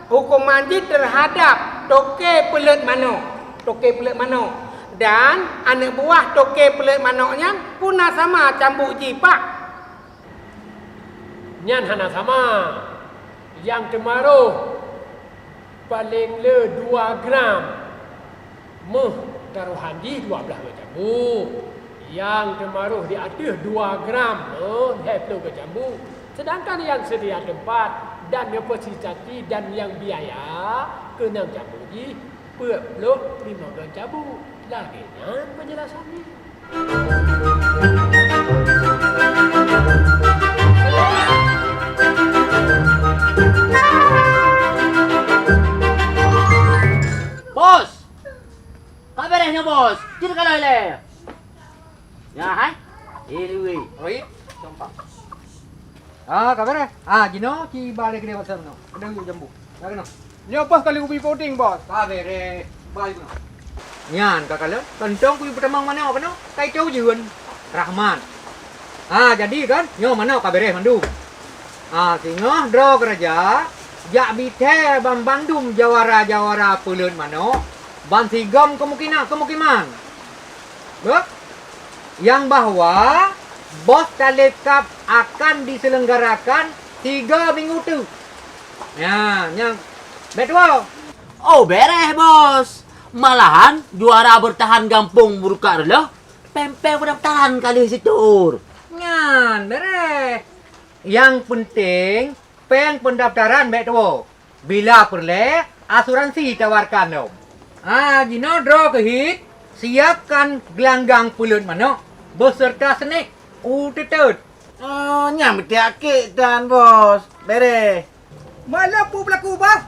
hukuman jih teuhadab toke peuleuet manok, toke peuleuet manok, dan aneuëk buah toke peuleuet manok nyan pun na sama cambuk jih, Pak. Nyan hana sama. Nyang teumaroh paleng le dua gram, méuh tarohan jih dua blaih goe cambuk. Nyang teumaroh di ateueh dua gram, méuh lhée ploh goe cambuk. Seudangkan nyang seudia teumpat dan nyang fasilitasi dan nyang biaya keunong cambuk jih peuet ploh limong goe cambuk. Lagée nyan peunjelasan jih. Bos! Ka beres nyoe, Bos. Cit ka lheueh lé. Nyan hai. Eh, lui. Oi, Pak. Ah, ka beres. Ah, jinoe ci ba lé keudeh WhatsApp nyoe. Keudeh yue jambu. Ka keunoe. Nyoe Bos ka lheueh ubit voting, Bos. Ka beres. Ba lé keunoe. Nyan ka kalon. Kantong kuyue peutamong manok keunoe. Ka itôh ujeuen. Rahmat. Ah, jadi kan? Nyoe manok ka beres mandum. Ah, singoh droe keuraja jak bithée ban bandum jawara-jawara peuleuet manok ban sigom keumukinan, keumukiman. Beuh? Nyang bahwa Bos Taleb Cup akan diselenggarakan tiga minggu teuk. Nyan, nyang bèk tuwoe. Oh, beres, Bos. Malahan juara bertahan gampông Burkat Reulôh, péng-péng pendaftaran ka lheueh situr. Nyan, beres. Nyang peunteng, péng pendaftaran bèk tuwoe. Bila peureulèe, asuransi tawarkan lom. Ah, jinoe droe keuhit, siapkan gelanggang peuleuet manok beserta snack u teuteuet. Oh, nyan meuti aké tan, Bos. Beres. Malèe peue beulaku, Bos?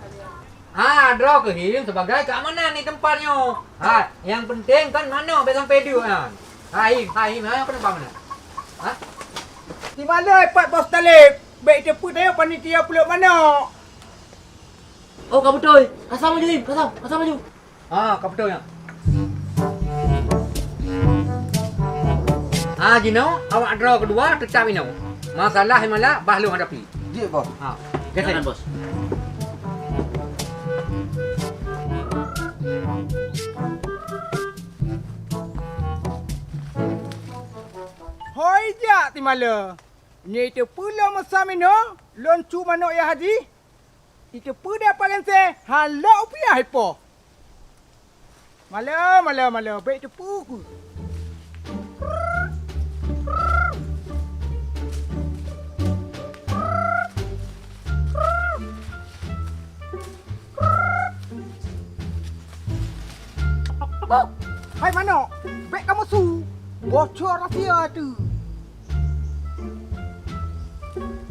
Ha, droe keuhit sebagai keamanan di teumpat nyoe. Ha, nyang peunteng kan manok bèk sampai deuk nyan. Ha, Him, ha, Him, ha, peue nampak manok? Ha? Di malèe pat Bos Taleb? Bèk teupeu tayue panitia peuleuet manok. Oh, ka beutôi. Kasam laju, Im. Kasam, kasam laju. Ha, ka beutôi nyan. Ha, jinoe awak droe keudua teutap inoe. Masalah nyang malak bah lôn hadapi. Jeuet, Bos. Ha, gasien. Silakan, Bos. Hôi jak, Timaleue. Nyoe teupeu lôn meusam inoe, lôn cu manok yah haji. Iteupeu deh apa gensé, hana lôn piah ipoh. Malèe, malèe, malèe, bèk iteupeu ku. Hai manok, bèk kamoe su, bocor rahsia teuh.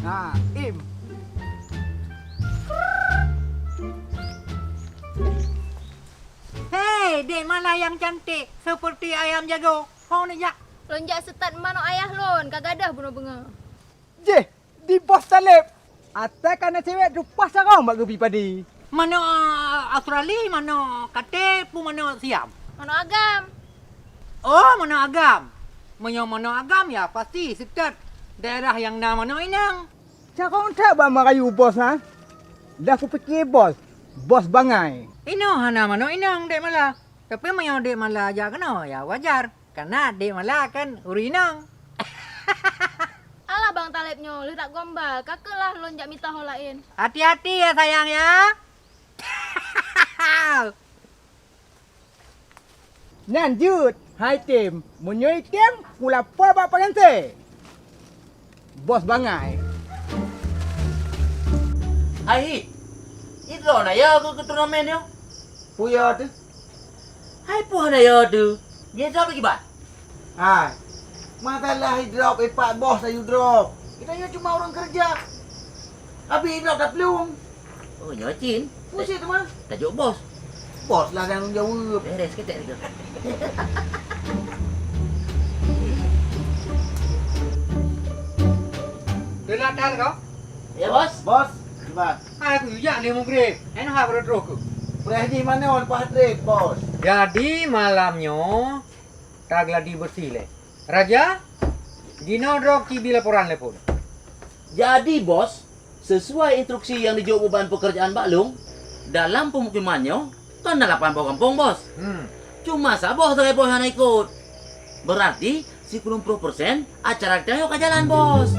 Nah, Im. Hei, di mana yang cantik seperti ayam jago? Ho neujak. Lôn jak seutôt manok ayah lôn, ka gadôh bunoe beungoh. Jih, di Bos Taleb. Asai ka na cewek leupah sarong bak geubi padé. Manok, ah, Australia, manok katé, peue manok Siam? Manok agam. Oh, manok agam. Meunyoe manok agam, ya pasti seutôt daerah nyang na manok inong. Cakong that bak merayu bos na. Dah kupike bos, bos bangai. Inoe hana manok inong, Dek Mala. Tapi meunyoe Dek Mala jak keunoe, ya wajar. Karena Dek Mala kan ureueng inong. Alah Bang Taleb nyoe, lheueh that gombal, ka keuh lah lôn jak mita ho laén. Hati-hati ya sayang ya. Nyan jeuet, hai tem. Meunyoe item, kulapor bak penganté. Bos bangai. Hai, idroe na ya keu, keu turnamen nyoe? Peue ya teuh? Hai peue na ya teuh? Nyoe siapa kiban? Hai, masalah idrop ipak bos ayu drop. Kita nyoe cuma ureueng keureuja. Habis idrop taplueng. Oh, nyoe cit. Pusing teuma. Tajok bos. Bos lah tanggung jaweueb. Beres ketek tu. Teulat dah kau? Ya, bos. Bos, kiban? Hai, aku jak lé mugrib. Eno ha baru terus ku. Preh jih mana lepas trip, bos? Jadi malam nyoe ta gladi bersih lé. Raja, jinoe droe kibi laporan lé phon. Jadi, bos, sesuai instruksi nyang jijok beban pekerjaan bak lôn, dalam pemukiman nyoe kan na lapan boh gampông, bos. Hmm. Cuma saboh sagai bos hana ikot. Berarti sikureueng ploh persen acara kita nyoe ka jalan, bos.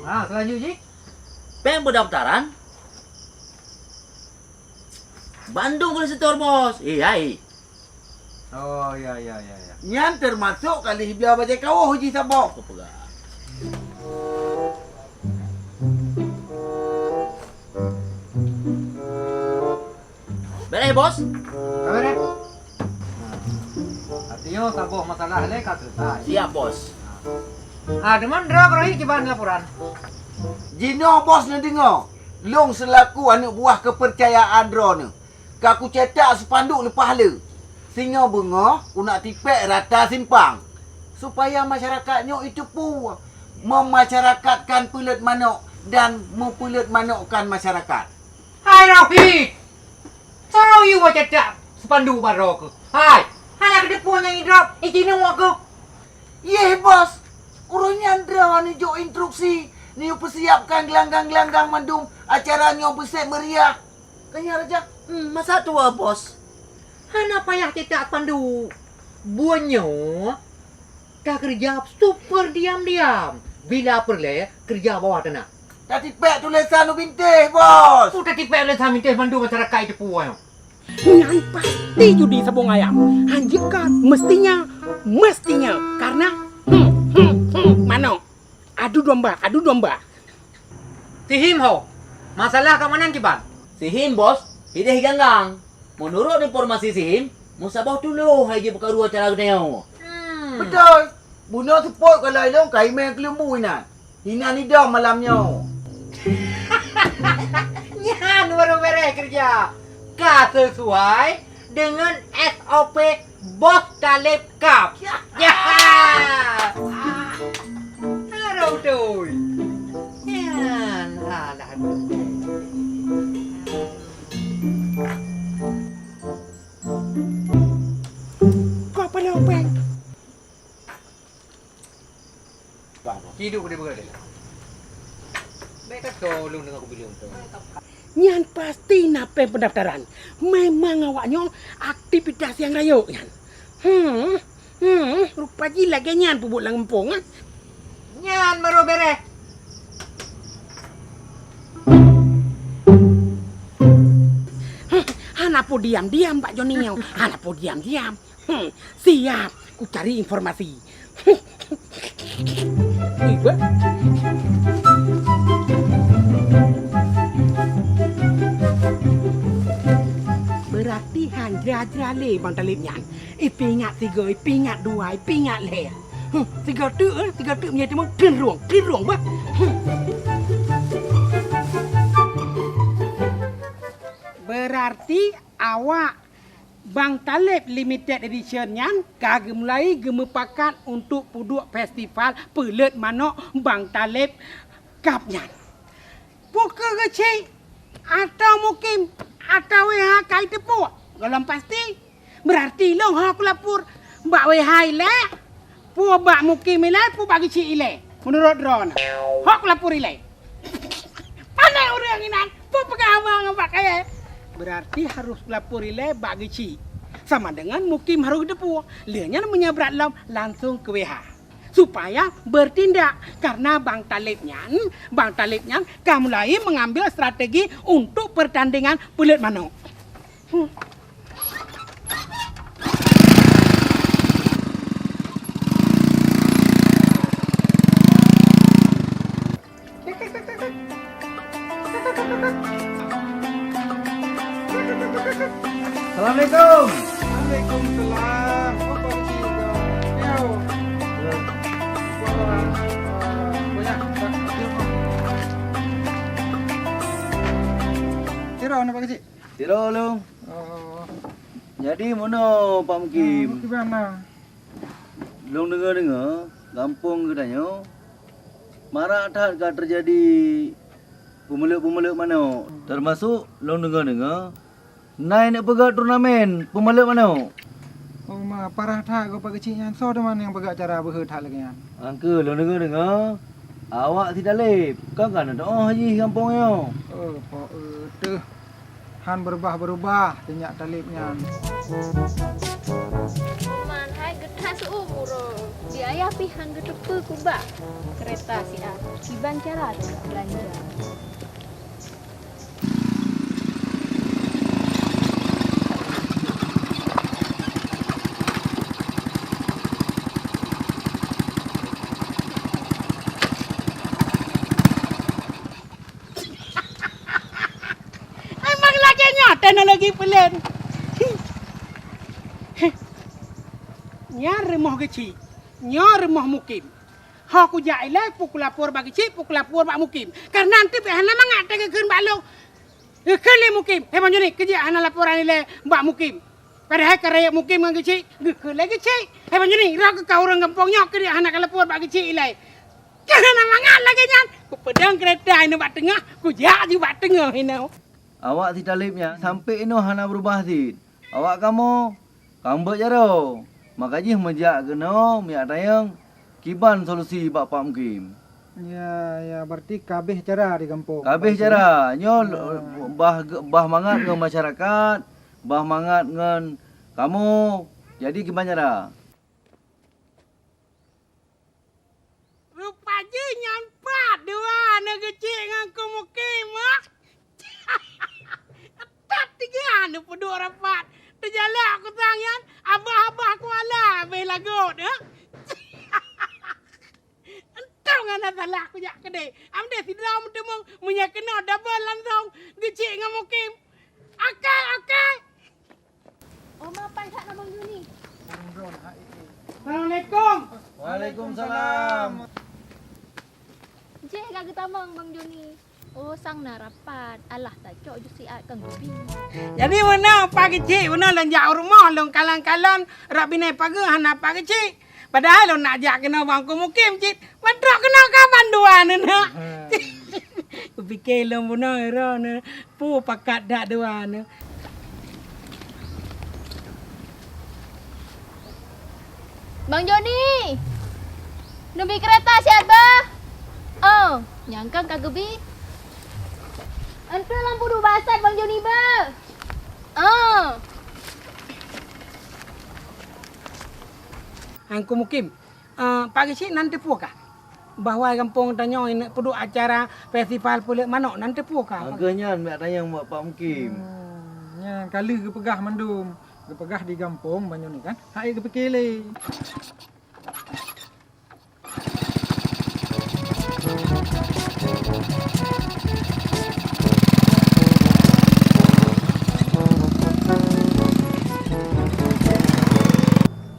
Ah, selanjutnya? Peng pendaftaran bandum keuneuk setor, bos. Eh, hai. Oh, ya, ya, ya, ya. Nyan termasuk kali bia bajai kawoh jih saboh. Aku peugah. Beres, bos? Beres. Artinya saboh masalah lé ka selesai. Siap, bos. Ah, deungon droe keurahi kiban laporan. Jinoe bos neudeungoe, lôn seulaku aneuk buah keupeurcayaan droeneuh, ka kucetak spanduk leupah le. Singoh beungoh kuneuk tipék rata simpang, supaya masyarakat nyoe jiteupeue, meumasyarakatkan peuleuet manok dan meupeuleuet manokkan masyarakat. Hai Rohit! Soe yue cetak spanduk bak droe keuh? Hai! Hana keudeupeue nyang idrop, icinoe keuh. Yeh, bos! Uroe nyan droe neujok instruksi, neupeusiapkan gelanggang-gelanggang mandum acara nyoe beusép meriah. Ka nyan, Raja? Hmm, masa tuwoe, bos. Hana payah cetak spanduk. Bunoe takeureuja super diam-diam. Bila peureulée keureuja bawah tanah. Tatipék tulésan u bintéh, bos. Peue tatipék tulésan bintéh mandum masyarakat jiteupeue nyoe. Nyan pasti judi sabong ayam. Hanjeuet kan, mestinya, mestinya. Karena, hmm, hmm, hmm, manok. Adu domba, adu domba. Sihim ho, masalah keamanan kiban? Sihim, bos, hideh ganggang. Meunurot informasi Sihim, meusaboh tuloh hai jipeukaru acara geutanyoe. Hmm. Beutôi. Bunoe seupôt kalau ilong ka imé keuleumbu inan. Inan idong malam nyoe. Nyan baru beres keureuja. Ka sesuai deungon S O P Bos Taleb Cup. Ya. Ya. Aduh, beutôi. Nyan, alah, beutôi. Kau pernah openg? Hidup dia berada. Baik kata ulun dengan aku bilang tu. Nyan pasti na péng pendaftaran. Memang awak nyoe aktivitas nyang rayeuk nyan. Hmm, hmm, rupa jih lagèe nyan peubuet lam gampông, eh. Nyan baru beres. Hmm, hana po diam-diam Pak Joni nyoe. Hana po diam-diam. Hmm, siap, ku cari informasi. Ih, bah. Berarti han jra-jra lé Bang Talib nyan. Ipeuingat sigoe, ipeuingat dua, ipeuingat lhèe. Hmm, sigoe teuk, eh, sigoe teuk meunyoe teuma kheun rueng, kheun rueng, bah. Hmm. Berarti awak Bang Taleb Limited Edition nyan ka geumulai geumupakat untuk peuduek festival peuleut manok Bang Taleb Cup nyan. Peu kheueh Geuchik, atawa Mukim, atawa W H ka jiteupeue? Gohlom pasti. Berarti lôn ho kulapor bak W H ilée, peue bak Mukim ilée, peue bak Geuchik ilée. Meunurot droeneuh, ho kulapor ilée. Pandai ureuëng inan, peue peugah haba ngon bak kayée. Berarti harôh kulapor ilée bak Geuchik. Sama deungon Mukim harôh geuteupeue. Lheueh nyan meunyoe brat lom, langsong keu W H. Supaya bertindak, karena Bang Taleb nyan, Bang Taleb nyan ka mulai mengambil strategi untuk pertandingan peuleut manok. Hmm. Assalamualaikum. Waalaikumsalam. Oh, Pak Haji, ya. Yo. Wah, banyak. Sira, Pak Haji? Sira, Long. Oh. Jadi, meunoe, Pak Mukim? Ah, Mukim mana? Lôn deungoe-deungoe, gampông geutanyoe marak that ka teujadi peumeuleuek-peumeuleuek manok. Teumasok lôn deungoe-deungoe, na neuk peugöt turnamen peumeuleuek manok. Oh ma, parah that goe Pak Geuchik nyan. Soe teuma nyang peugöt acara beuhe that lagèe nyan? Angkeue lôn deungoe-deungoe, awak si Taleb kan ka neuteu'oh jih gampông nyoe. Oh, po, eh, teuh. Han beurubah-beurubah teunyak Taleb nyan. Man hai geuthah seu-uem uroe, di ayah pih han geuteupeue kubah. Keureta siat, kiban cara teuka beulanja. Memang lagèe nyoe teknologi peulén. Nyan rumoh Geuchik, nyoe rumoh Mukim. Ho kujak ilèe, peu kulapor bak Geuchik, peu kulapor bak Mukim. Kareuna eunteuk pih hana mangat teugeukheun bak lôn. Geukheun lé Mukim, "Hei Bang Joni, keujiek hana laporan ilèe bak Mukim." Padahai ka rayeuk Mukim ngon Geuchik, geukheun lé Geuchik. "Hei Bang Joni, droe keuh ka ureueng gampông nyoe, keujiek hana ka laporan bak Geuchik ilèe." Ka hana mangat lagèe nyan, kupeudong keureta inoe bak teungoh, kujak ju bak teungoh inoe. Awak si Taleb nyan sampoe inoe hana beurubah cit. Awak kamoe ka mubuet jaroe, maka jih meujak keunoe miyak tayong kiban solusi bak Pak Mukim. Ya, ya, berarti ka abéh cara di gampông. Ka abéh cara. Nyoe bah, bah mangat ngon masyarakat, bah mangat ngon kamoe. Jadi kiban cara. Rupa jih nyan pat dua aneuk Geuchik ngon Ku Mukim, ah. That tiga aneuk peuduek rapat. Teujalak ku sang nyan, abah-abah kuala abéh lagot, ah. Entong hana salah kujak keudeh. Am deh sidroe meuteumong, meunyoe keunoe double langsong Geuchik ngon Mukim. Oke, oke. Oma, pai that ngon Bang Joni. Assalamualaikum. Waalaikumsalam. Jih ka geutamong Bang Joni. Oh, sang na rapat. Alah tacok ju siat kang geubi. Jadi meunoe Pak Geuchik, meunoe lôn jak u rumoh, lôn kalon-kalon, rot binéh pageue hana Pak Geuchik. Padahai lôn nak jak keunoe bak Ku Mukim cit. Ban trok keunoe ka ban dua neuh na. Kupike lôn bunoe droeneuh, peue pakat that dua neuh. Bang Joni! Neubi keureta siat bah! Oh, nyang kang ka geubi. Enteuk lam peuduek basat Bang Joni bah! Oh! Angku Mukim, Eh, Pak Geuchik nan teupeue kah bahwa gampông tanyoe neuk peuduek acara festival peuleuk manok, nan teupeue kah? Lagèe nyan miyak tanyong bak Pak Mukim. Hmm, nyan ka lheueh geupeugah mandum. Geupeugah di gampông banyoe nyoe kan, han ék geupike lé.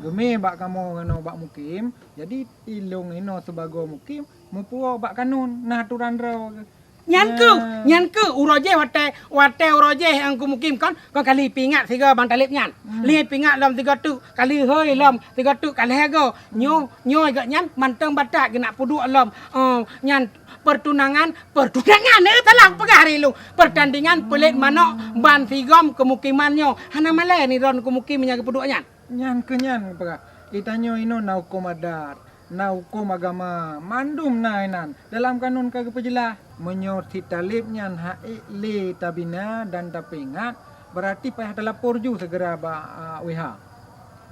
Geumé bak kamoe ngon bak Mukim, jadi ilôn inoe sibagoe Mukim meupuwoe bak kanun na aturan droe. Nyan keuh, nyan keuh uroe jéh watèe, watèe uroe jéh Teungku Mukim kon, kon kali peuingat sigoe Bang Taleb nyan. Lé peuingat lom sigoe teuk kali hôi lom sigoe teuk ka lhèe goe. Nyoe, nyoe geuh nyan mantong batat geunak peuduek lom, eh, nyan pertunangan, pertunangan, eh, salah peugah hari lu. Pertandingan peulét manok ban sigom keumukiman nyoe. Hana malèe ni droen Teungku Mukim nyang geupeuduek nyan. Nyan keuh nyan peugah, geutanyoe inoe na hukôm adat, na hukôm agama, mandum na inan. Dalam kanun ka geupeujeulaih, meunyoe si Taleb nyan hak ék lé tabina dan tapeuingat, beurati payah talapor ju seugera bak, a, W H.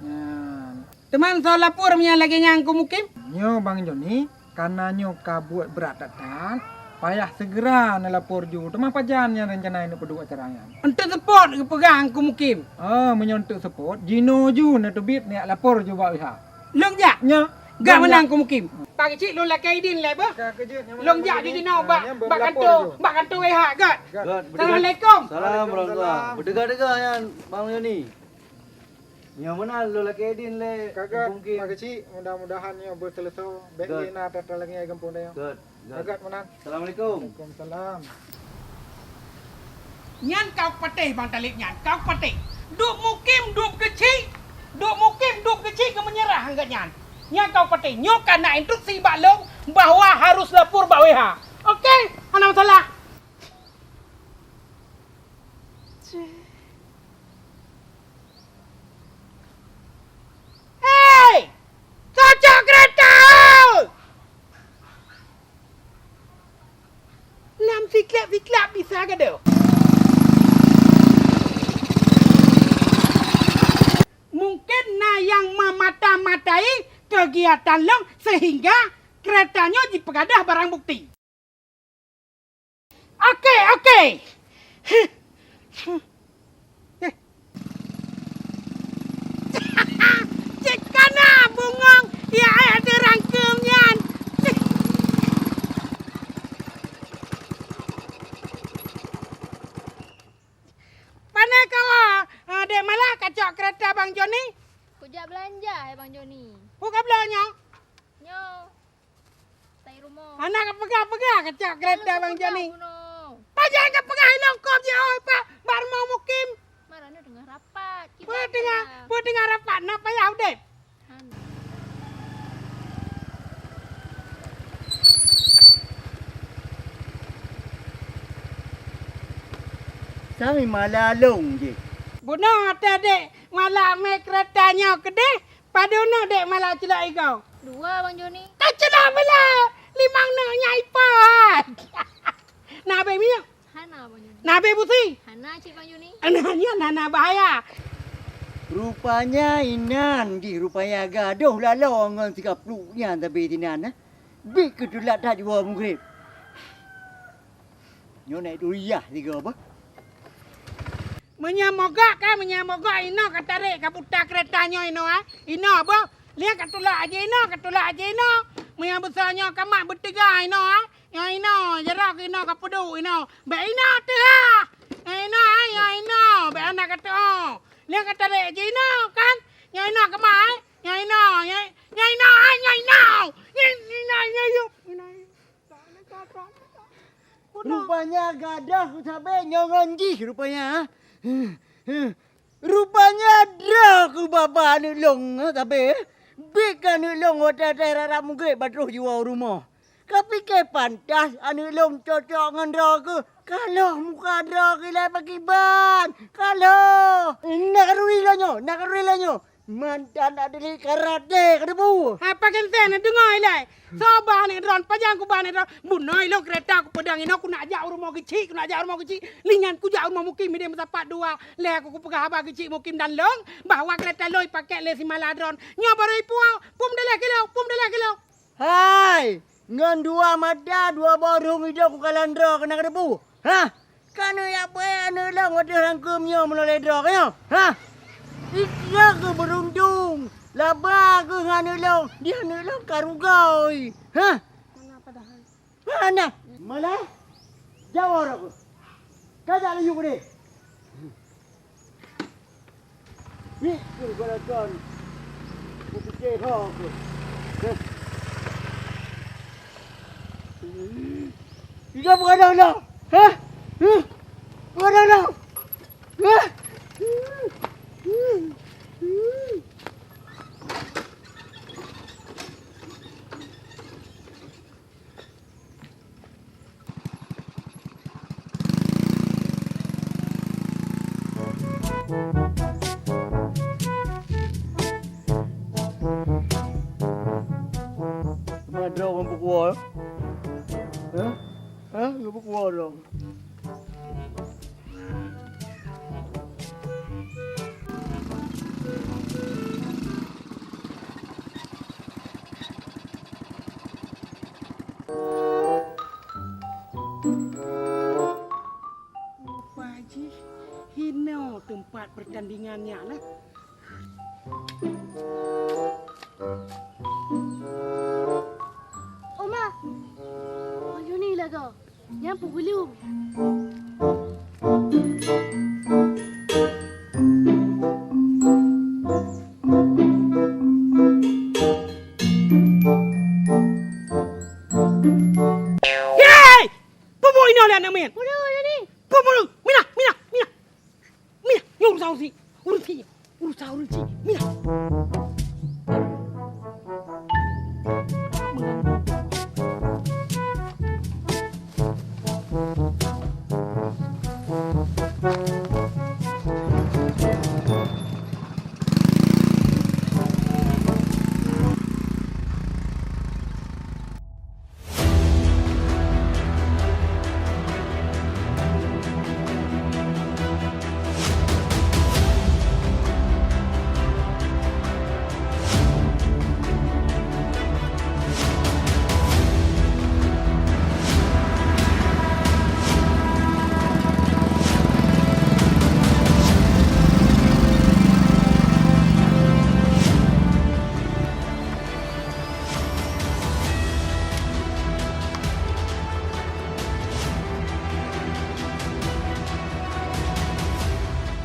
Nyan. Teuma soe lapor meunyoe lagèe nyan Teungku Mukim? Nyoe Bang Joni, Kareuna nyoe ka buet brat that-that, payah seugera neulapor ju. Teuma pajan nyang reuncana neupeuduek acara nyan? Enteuk seupôt geupeugah Teungku Mukim. Oh, meunyoe enteuk seupôt, jinoe ju neuteubiet neujak lapor ju bak W H. Lôn jak? Nyoe. Gak meunan Teungku Mukim. Pak Keuchik lôn lakèe idin lé beuh. Lôn jak ju jinoe bak, bak kantô, bak kantô W H, gèt. Gèt. Assalamualaikum. Salam warahmatullah. Beuteuga-teuga nyan Bang Yoni. Nyoe meunan lôn lakèe idin lé Teungku Mukim. Ka gèt, Pak Keuchik, mudah-mudahan nyoe beuseuleusoe. Bèk lé na atra-atra lagèe nyan i gampông tanyoe. Gèt, gèt. Ka gèt meunan. Assalamualaikum. Waalaikumsalam. Nyan ka kupatéh Bang Taleb nyan, ka kupatéh. Teungku Mukim, Teungku Keuchik, Teungku Mukim, Teungku Keuchik ka meunyerah gèt nyan. Nyan ka kupatéh. Nyoe ka na instruksi bak lôn bahwa harus lapor bak W H. Oke, hana masalah. Hei! Cocok keureta! Lam siklab-siklab bisa gadôh. Mungken na nyang memata-matai kegiatan lôn sehingga keureta nyoe jipeugadôh barang bukti. Oke, oke. Cit kana bungong ya ayah dirangkeum nyan. Pane kawa, eh, Dek Malah kacok keureta Bang Joni? Kujak beulanja, hai Bang Joni. Pu ka bloe nyoe? Nyoe. Hana ka peugah-peugah kacok keureta Bang Joni. Pajan ka peugah ilong kop jiôh pat bak rumoh Mukim. Peue teungoh, peue teungoh rapat, na payah udép. Sami mala lôn jih. Bunoe até dek mala mé keureta nyoe keudeh. Padum neuk dek mala ceulak igoe? Dua, Bang Joni. Ka ceulak bela limong neuk nyan ipat. Na abéh minyeuk? Hana, Bang Joni. Na abéh busi? Hana cit, Bang Joni. Nah, nyan hana bahaya. Rupanya inan jih, rupanya gadôh laloe ngon si Kapluk nyan sabe sinan, eh. Bit keutulat that jiwoe meugreb. Nyoe naik duriah tiga apa? Meunyoe mogok ka, meunyoe mogok inoe ka tarek ka buta keureta nyoe inoe, ah. Inoe boh. Liang ka tulak aja inoe, ka tulak aja inoe. Meunyoe beusoe nyoe ka mat beuteuga inoe, ah. Nyoe inoe, jaroe keu inoe ka peuduek inoe. Bèk inoe teuh, ah. Nyoe inoe, ah, nyoe inoe. Bèk hana ka teuh. Liang ka tarek aja inoe kan. Nyoe inoe ka mat, eh. Nyoe inoe, nyoe, nyoe inoe, ah, nyoe inoe. Nyoe inoe, nyoe inoe. Rupanya gadôh sabe nyoe ngon jih rupanya, ha? Rupanya droe keu baba aneuk lôn, ha, sabe. Bit keu aneuk lôn watèe-watèe rab-rab meugreb batroh jiwoe u rumoh. Kapike pantas aneuk lôn cocok ngon droe keuh. Ka lheueh muka droe keuh ilèe pakiban. Ka lheueh. Na khanuri lôn nyoe, na khanuri lôn nyoe. Mantan atlet karate ka teupeue. Hai, pajan sèe neudeungö ilèe. Soe ba aneuk droen, pajan ku ba aneuk droen. Bunoe ilôn keureta kupeudong inoe, kunak jak u rumoh Geuchik, kunak jak u rumoh Geuchik. Linyan kujak u rumoh Mukim idéh meusapat dua. Lheueh ku kupeugah haba Geuchik Mukim dan lôn bahwa keureta lôn ipakèk lé si mala droen. Nyoe barô ipuwoe, peuet dilèe kilo, peuet dilèe kilo. Hai, ngon dua mata, dua boh rhueng idông kukalon droe keunan ka teupeue. Hah? Keuneuk jak beuet aneuk lôn ateueh rangkeum nyoe meunulèe droe keuh nyoe? Hah? Ikeu keuh beurundong, laba keuh ngon aneuk lôn, di aneuk lôn ka rugoe. Hah? Hana. Malah? Jaweueb droe keuh. Ka jak laju keudeh. Bit keuh balakan. Kupike ho keuh. Heh. Cok peukadang dong! Hah? Huh? Peukadang dong! Hah? Teuma droe ureueng peukuwoe? Hah? Hah? Ureueng peukuwoe droe? Rupa jih hinoe teumpat peurtandingan nyan na. Oma, baju ni lagoe. Nyan peugulung. Hei! Peue buet inoe lé aneuk miet? Peue buet inoe? Peue buet? Minah, minah, minah. Minah, nyoe urusan ureueng syiek. Urusan ureueng syiek. Ureueng syiek. Minah.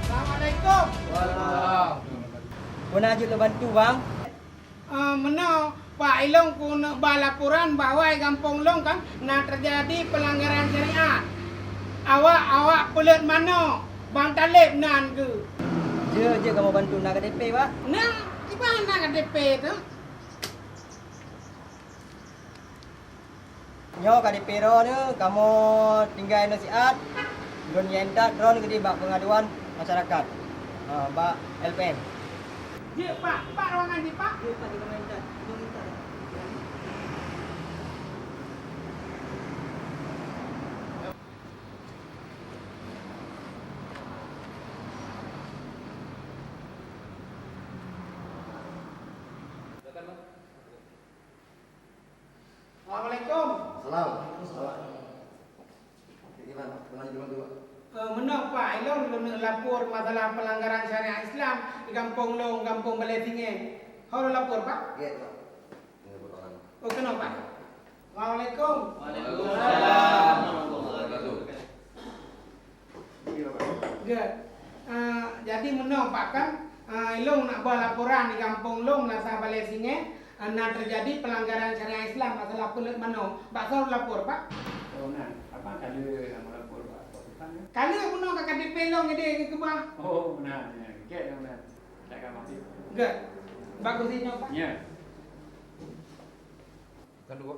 Assalamualaikum. Waalaikumsalam. Peue na jeuet lôn bantu, Bang? Eh, meunoe, Pak, ilôn keuneuk ba laporan bahwa di gampông lôn kan na teujadi peulanggaran syariat. Awak, awak peuleuet manok, Bang Taleb nan geuh. Jeuet, jeuet kamoe bantu, na K T P, Pak? Na, kiban na K T P teuh? Nyoe K T P droeneuh, kamoe tinggai nyoe siat, lôn nyang that droeneuh keudeh bak peungaduan masyarakat, ha, bak L P M. Jeuet, Pak. Bak ruangan jih, Pak. Jeuet, Pak, di ruangan that. Lôn minta. Assalamualaikum. Salam. Gimana? Pernah jadi bantu, Pak? Eh, meunoe, Pak, ilôn lôn lapor masalah peulanggaran syariat Islam di gampông lôn, gampông Balai Singét. Ho lôn lapor, Pak? Ya, Pak. Ini buat orang. Oh, keunoe, Pak. Assalamualaikum. Waalaikumsalam warahmatullahi wabarakatuh. Gét. Ah, jadi meunoe, Pak, kan, ah, ilôn nak ba laporan di gampông lôn Meunasah Balai Singét, ah, na teujadi peulanggaran syariat Islam masalah peuleuet manok. Bak soe lapor, Pak? Oh, na. Abang ka lheueh lapor bak Pak Sultan, ya? Ka lheueh meunoe ka K T P lôn jadi keubah. Oh, na, na. Gét, na, na. Gét. Bagus nyoe, Pak. Ya. Kan dua.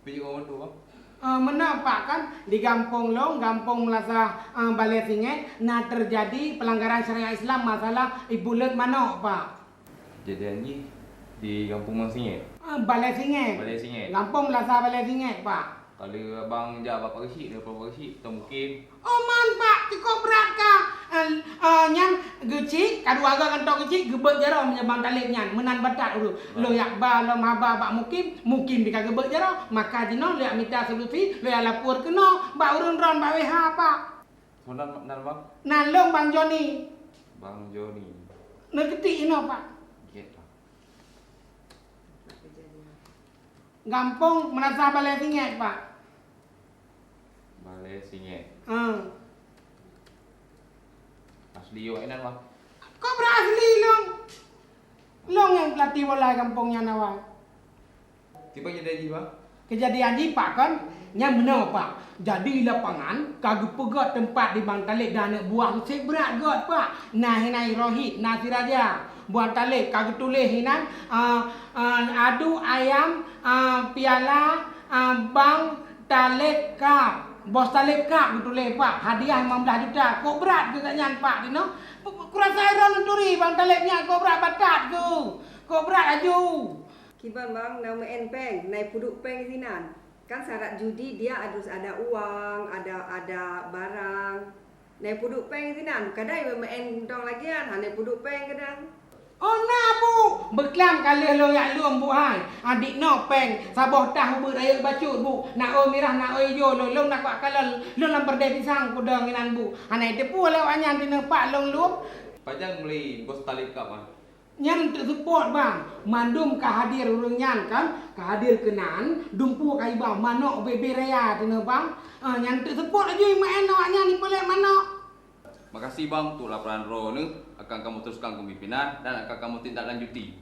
Pi juga orang tu, Bang? Eh, meunoe, Pak, kan di gampông lôn, gampông Meunasah, eh, Balai Singét, na teujadi peulanggaran syariat Islam masalah ibuleut manok, Pak. Kejadian jih di gampông Balai Singét? Eh, Balai Singét. Balai Singét. Gampông Meunasah Balai Singét, Pak. Kalau abang jak bak Pak Geuchik, telepon Pak Geuchik, atau mungkin Oh man, Pak, cukôp brat ka. Eh, eh, nyan Geuchik, ka dua gak kantô Geuchik, geubeuet jaroe meunyoe Bang Taleb nyan, meunan batat ureueng. Lôn yak ba lom haba bak Mukim, Mukim pih ka geubeuet jaroe, maka jinoe lôn yak mita solusi, lôn yak lapor keunoe bak ureueng droen bak W H, Pak. Soe nan, nan, Bang? Nan lôn Bang Joni. Bang Joni. Neukeutik inoe, Pak. Gét, Pak. Gampông Meunasah Balai Singét, Pak. Balai Singét. Ah. Asli awak inan, Bang? Kok bra asli lôn? Lôn nyang pelatih bola gampông nyan awai. Tiba jadi jih, Bang? Keujadian jih, Pak, kon? Nyan meunoe, Pak. Jadi, lapangan ka geupeugöt teumpat di Bang Taleb dan aneuk buah, seb brat göt, Pak. Na Hinai Rohit, na si Raja. Bang Taleb ka geutuléh inan, ah, ah, adu ayam, ah, piala, ah, Bang Taleb Cup. Bos Taleb Cup geutuléh, Pak. Hadiah limong blaih juta. Kok brat keu gobnyan, Pak, dinoe? Kurasa droeneuh turi, Bang Taleb nyan kok brat batat keu. Kok brat laju. Kiban bang, na meu'en péng, na peuduek péng sinan. Kan syarat judi dia harus ada uang, ada, ada barang. Na peuduek péng sinan, kadang meu'en dong lagèe nyan, hana peuduek péng kadang. Oh na, Bu, beuklam ka lheueh lôn jak lom, Bu hai. Adik noe péng, saboh tah ubit rayeuk bacut, Bu. Na ôi mirah, na ôi ijo, lôn, lôn na kuat kalon, lôn lam peureudèe pisang kudong inan, Bu. Hana iteupeue lé awaknyan dinoe, Pak, lôn lom. Pajan meuli bos Talib Cup, ah? Nyan teuk seupôt, Bang. Mandum ka hadir ureueng nyan kan, ka hadir keunan, dumpeue ka iba manok bèe-bèe raya teunoe, Bang. Ah, nyan teuk seupôt laju imeu'en awaknyan ipeulet manok. Makasih, Bang, untuk laporan droeneuh. Akan kamoe teruskan keu pimpinan dan akan kamoe tindak lanjuti.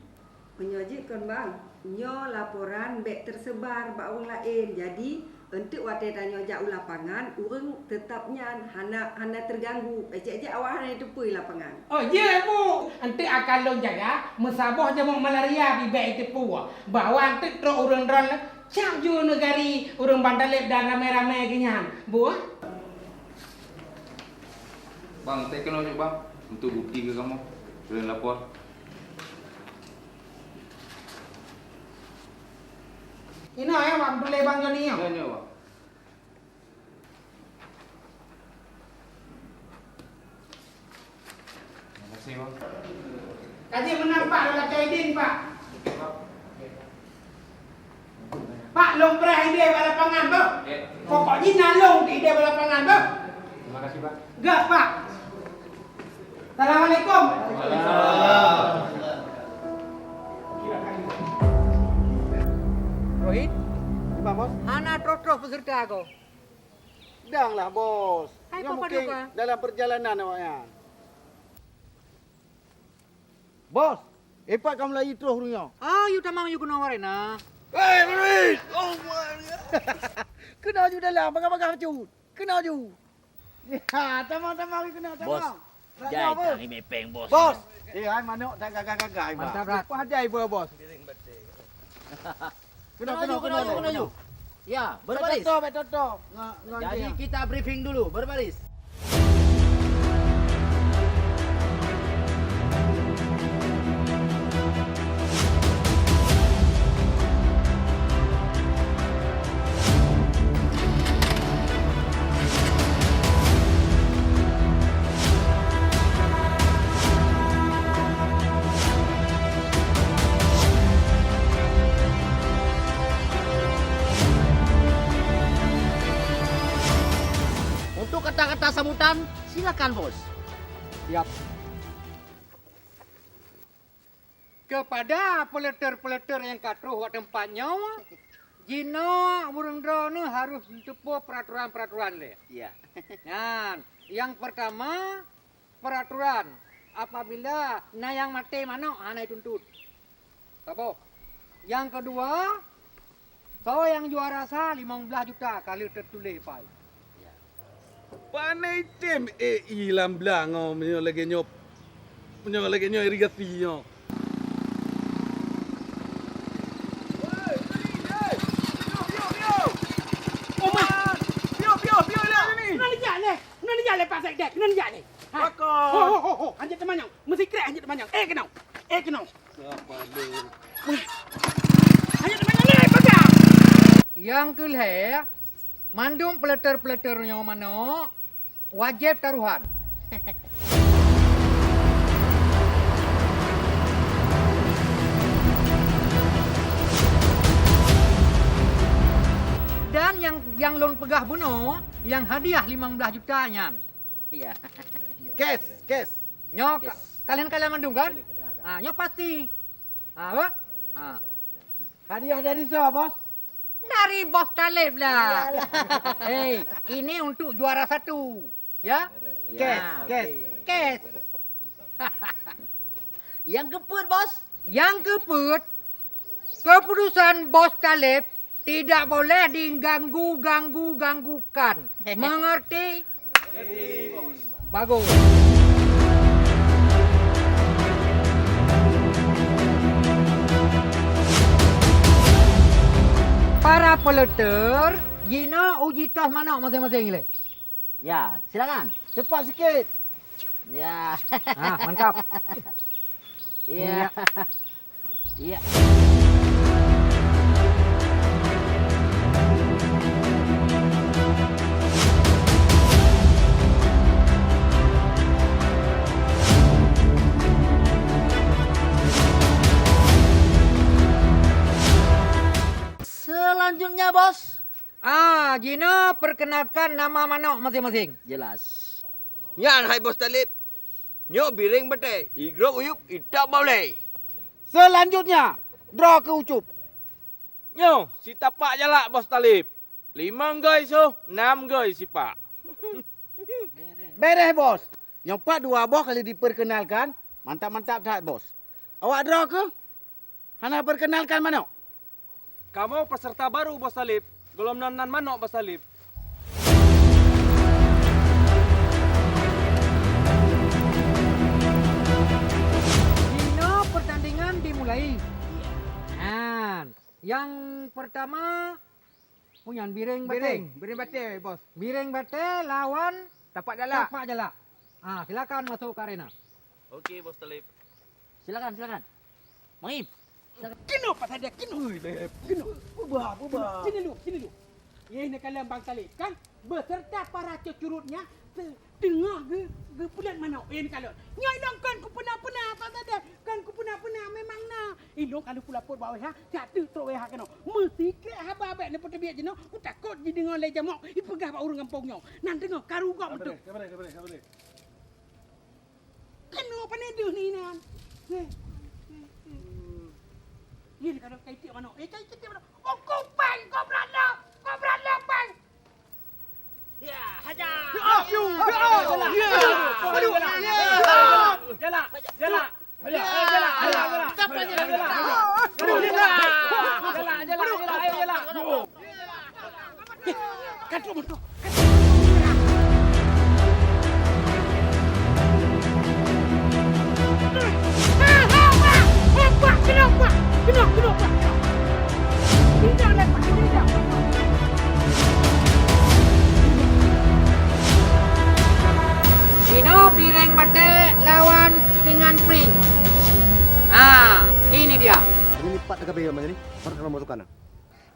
Meunyoe jeuet kon, Bang, nyoe laporan bèk teusebar bak ureueng laén. Jadi, Eunteuk watèe tanyoe jak u lapangan, ureueng teutap nyan hana, hana teuganggu. Ejek-ejek awak hana jiteupeue lapangan. Oh, jeuet, Bu. Eunteuk akan lôn jaga, meusaboh jamok malaria pih bèk jiteupeue. Bahwa eunteuk trok ureueng droeneuh, cap ju neugari ureueng Bang Taleb dan ramè-ramè geuh nyan, Bu. Bang, teukeunong ju, Bang. Untuk bukti keu kamoe, ureueng lapor. Inoe ya, Bang, tuléh Bang Joni ya. Ya, ya, Bang. Terima kasih, Bang. Kaji menang, Pak, lôn kacau idin, Pak. Pak, lôn preh idéh bak lapangan, beuh. Ya. Pokok jih na lôn idéh bak lapangan, beuh. Terima kasih, Pak. Gak, Pak. Assalamualaikum. Rohit, di mana, Bos? Hana troh-troh peserta ko. Dang lah, Bos. Hai, nyoe mungkin dalam perjalanan awaknyan. Bos, eh, pat ka mulai troh ureueng nyoe. Ah, yue tamong yue keunoe warena. Hei, Rohit! Oh, my God. Keunoe ju dalam, bagah-bagah bacut. Keunoe ju. Ya, tamong, tamong, keunoe, tamong. Bos, jai tang imè péng, Bos. Bos. Eh, hai manok tak gagah-gagah, Bos. Mantap, Rat. Padai, Bos. Keunoe, keunoe, keunoe, keunoe, keunoe. Ya, berbaris. Betul, betul, betul. Jadi, kita briefing dulu, berbaris. Untuk kata-kata sambutan, silakan, Bos. Siap. Kepada peuleter-peuleter nyang ka troh bak teumpat nyoe, jinoe ureueng droeneuh harôh neuteupeue peuratoran-peuratoran lé. Ya. Nyan, nyang peurtama, peuratoran, apabila na nyang maté manok hana jituntot. Saboh. Nyang keudua, soe nyang juara sa limong blaih juta ka lheueh teutuléh pai. Pane item A I lam blang nyoe meunyoe lagèe nyoe, meunyoe lagèe nyoe irigasi nyoe. Keunan jak lé, keunan jak lé Pak Sekdes, keunan jak lé. Ha. Pakon? Ho, ho, ho, ho, hanjeuet teumanyong. Meusikrek hanjeuet teumanyong. Eh, keunoe. Eh, keunoe. Siapa lu? Hanjeuet teumanyong lé, pajan. Nyang keu lhèe, mandum peuleter-peuleter nyoe manok wajéb tarohan. Dan nyang, nyang lôn peugah bunoe, nyang hadiah limong blaih juta nyan. Iya. Cash, cash. Nyoe ka-, kalian, kalian mandum kan? Ah, nyoe pasti. Ah, apa? Ah. Hadiah dari soe, Bos? Dari Bos Taleb lah. Iyalah. Hei, ini untuk juara satu. Ya? Cash, ya, cash. Cash. Nyang keupeuet, Bos? Nyang keupeuet, keputusan Bos Taleb Tidak boleh diganggu-ganggu-ganggukan. Mengerti? Bagus. Para peleter, jinoe uji tos manok masing-masing lé. Ya, silakan. Cepat sikit. Ya. Ah, mantap. Iya. Iya. Iya. Selanjutnya, Bos. Ah, jinoe perkenalkan nama manok masing-masing. Jelas. Nyan hai Bos Talib. Nyoe bireng batée, igrôp uyueb, itak baulée. Selanjutnya, droe keu ucup. Nyoe, sitapak jalak Bos Talib. Limong gôi soh, nam gôi sipak. Beres, Bos. Nyoe pat dua boh kali diperkenalkan, mantap-mantap that, Bos. Awak droe keuh? Hana perkenalkan manok. Kamoe peserta baru, Bos Talib. Gohlom nan, nan manok, Bos Talib. Jinoe pertandingan dimulai. Nyan, nyang pertama, oh, nyan bireng batée. Bireng, bireng batée, Bos. Bireng batée lawan tapak jalak. Tapak jalak. Ah, silakan masuk ke arena. Oke, Bos Talib. Silakan, silakan. Mangim. Keunoe Pak Sadia, keunoe. Ui, leh. Keunoe. Ubah, ubah. Sini dulu, sini dulu. Yeh, neukalon Bang Talib, kan? Beserta para cucurutnya te-, teungoh ge-, geupeulét manok. Yeh, neukalon. Nyoe ilong kon kupeuna-peuna, Pak Sadia. Kon kupeuna-peuna, memang na. Ilong ka lheueh kulapor bak W H, siat teuk trok W H keunoe. Meusikrek haba bék neupeuteubiet jinoe, kutakot jideungoe lé jamok, ipeugah bak ureuëng gampông nyoe. Nan deungoe, karu gob meuteuk. Ka beureh, ka beureh, ka beureh. Keunoe pane deuh ni nan. Heh. Nyan ka lheueh kai tiek manok. Eh, kai tiek manok. Oh, kupang, kobra lom, kobra lom, pang. Ya, hajar. Ya, ya, ya. Aduh, ya. Jalak, jalak. Jalak, jalak, jalak. Jalak, jalak, jalak. Ayo, jalak. Ka trok, ka trok. Jinoe bireng batée lawan singan pring. Ha, ini dia. Ini pat teuka macam ni, pat teuka masukkan.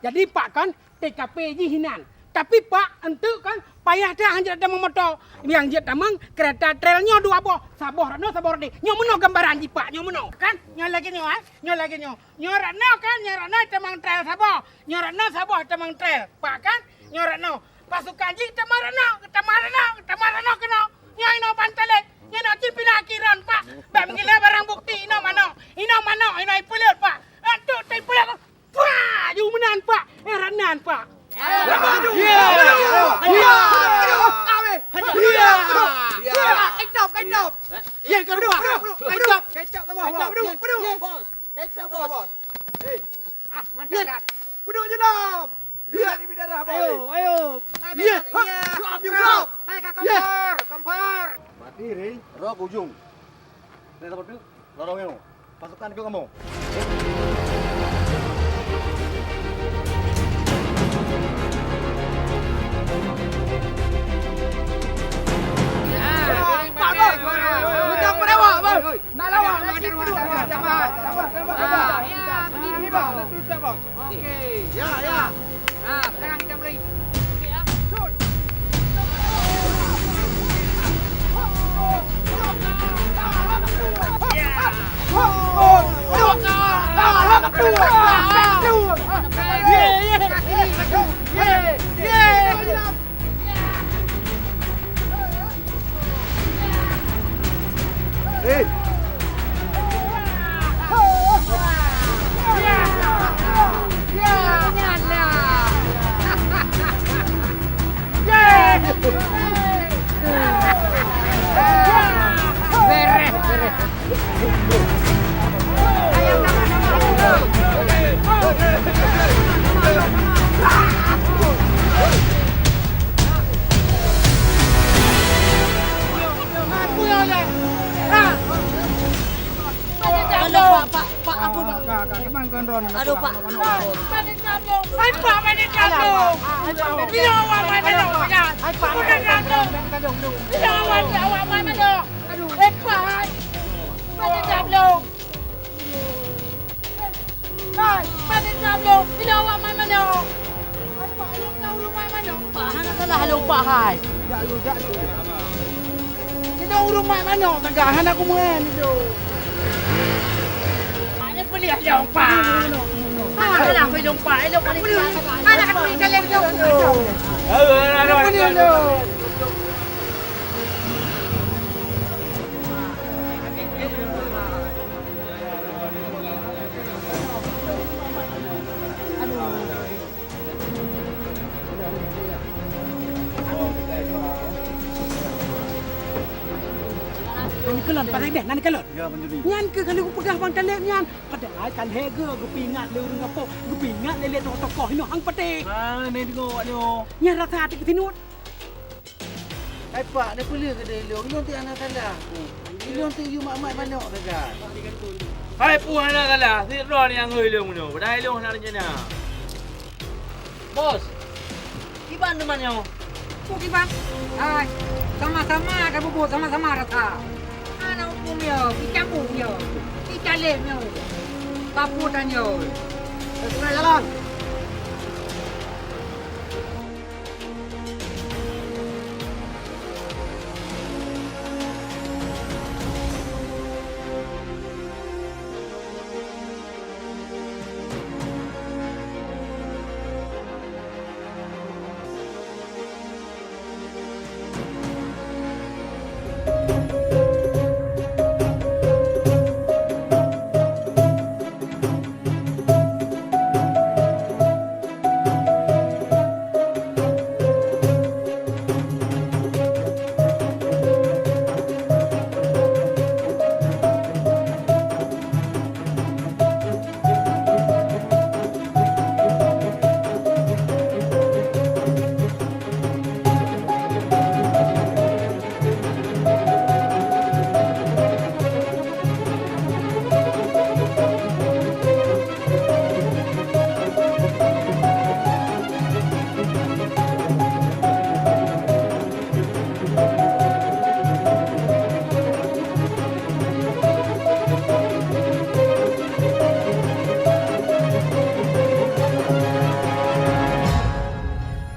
Jadi, Pak, kan, T K P jih hinan. Tapi, Pak, enteuk kan payah that han jeuet tamong moto. Nyang jeuet tamong keureta trel nyoe dua boh. Saboh rot nyoe, saboh rot deh. Nyoe meunoe gambaran jih, Pak. Nyoe meunoe, kan? Nyoe lagée nyoe, eh? Nyoe lagée nyoe. Nyoe rot nyoe, kan? Nyoe rot nyoe tamong trel saboh. Nyoe rot nyoe saboh tamong trel. Pak, kan? Nyoe rot nyoe. Pasukan jih tamong rot nyoe, tamong rot nyoe, tamong rot nyoe keunoe. Nyoe inoe ban talét. Nyoe inoe cit pina kiron, Pak. Bak meugila barang bukti inoe manok. Inoe manok, inoe ipeuleuet, Pak. Enteuk ipeuleuet. Pah! Ju meunan, Pak! Eh, rot nan, Pak! Ya! Ya! Ya! Ya! Ya! Kecap, kecap! Ya, kecap, kecap! Kecap, Bos! Kecap, Bos! Hei! Ah, mantap, Dad! Peuduek je lom! Lihat di darah, Bos! Ayo, ayo! Ya! Ya! Kompor! Hai, ka kompor! Kompor! Mati, Ring. Roh ke ujung. Naik kapal tu, lorong nyoe. Pasukan ikut kamoe. Nak lawan, nak ikut. Sabar, sabar, sabar. Ah, ya, begitu. Oke. Ya, ya. Nah, sekarang kita mulai. Eh. Beres, beres. Aduh, Pak. Hai, Pak, mana kamu? Bila awak main manok, ya? Hai, Pak. Bila awak, awak main manok? Aduh, eh, Pak. Mana kamu? Hai, mana kamu? Bila awak main manok? Hai, Pak, ayo kau rumah manok. Pak, hana salah lôn, Pak, hai. Jak lu, jak lu. Nyoe ureueng mat manok teuga hana kumeu'en nyoe. Ada boleh ada umpat. Ha, ada lah boleh umpat. Ada boleh. Ada boleh jalan jauh. Ada boleh jauh. Nan keulon, parék deh, nan keulon. Ya, Bang Joni. Nyan keuh ka lheueh kupeugah Bang Taleb nyan. Padahai ka lhèe geu geupeuingat lé ureueng gampông, geupeuingat lé, lé tokoh-tokoh inoe hang patéh. Ah, nyoe deungoe awak nyoe. Nyan rasa até keusinuet. Hai Pak, neupeuleueh keudéh lôn, lôn teuh hana salah. Lôn teuh yue mat-mat manok sagai. Hai peue hana salah, sidroe nyang ngui lôn nyoe, padahai lôn hana rencana. Bos, kiban teuma nyoe? Peue kiban? Hai, sama-sama tapubuet, sama-sama rasa. Hana hukôm nyoe, icabut nyoe, icaleb nyoe. Kapuet nyoe.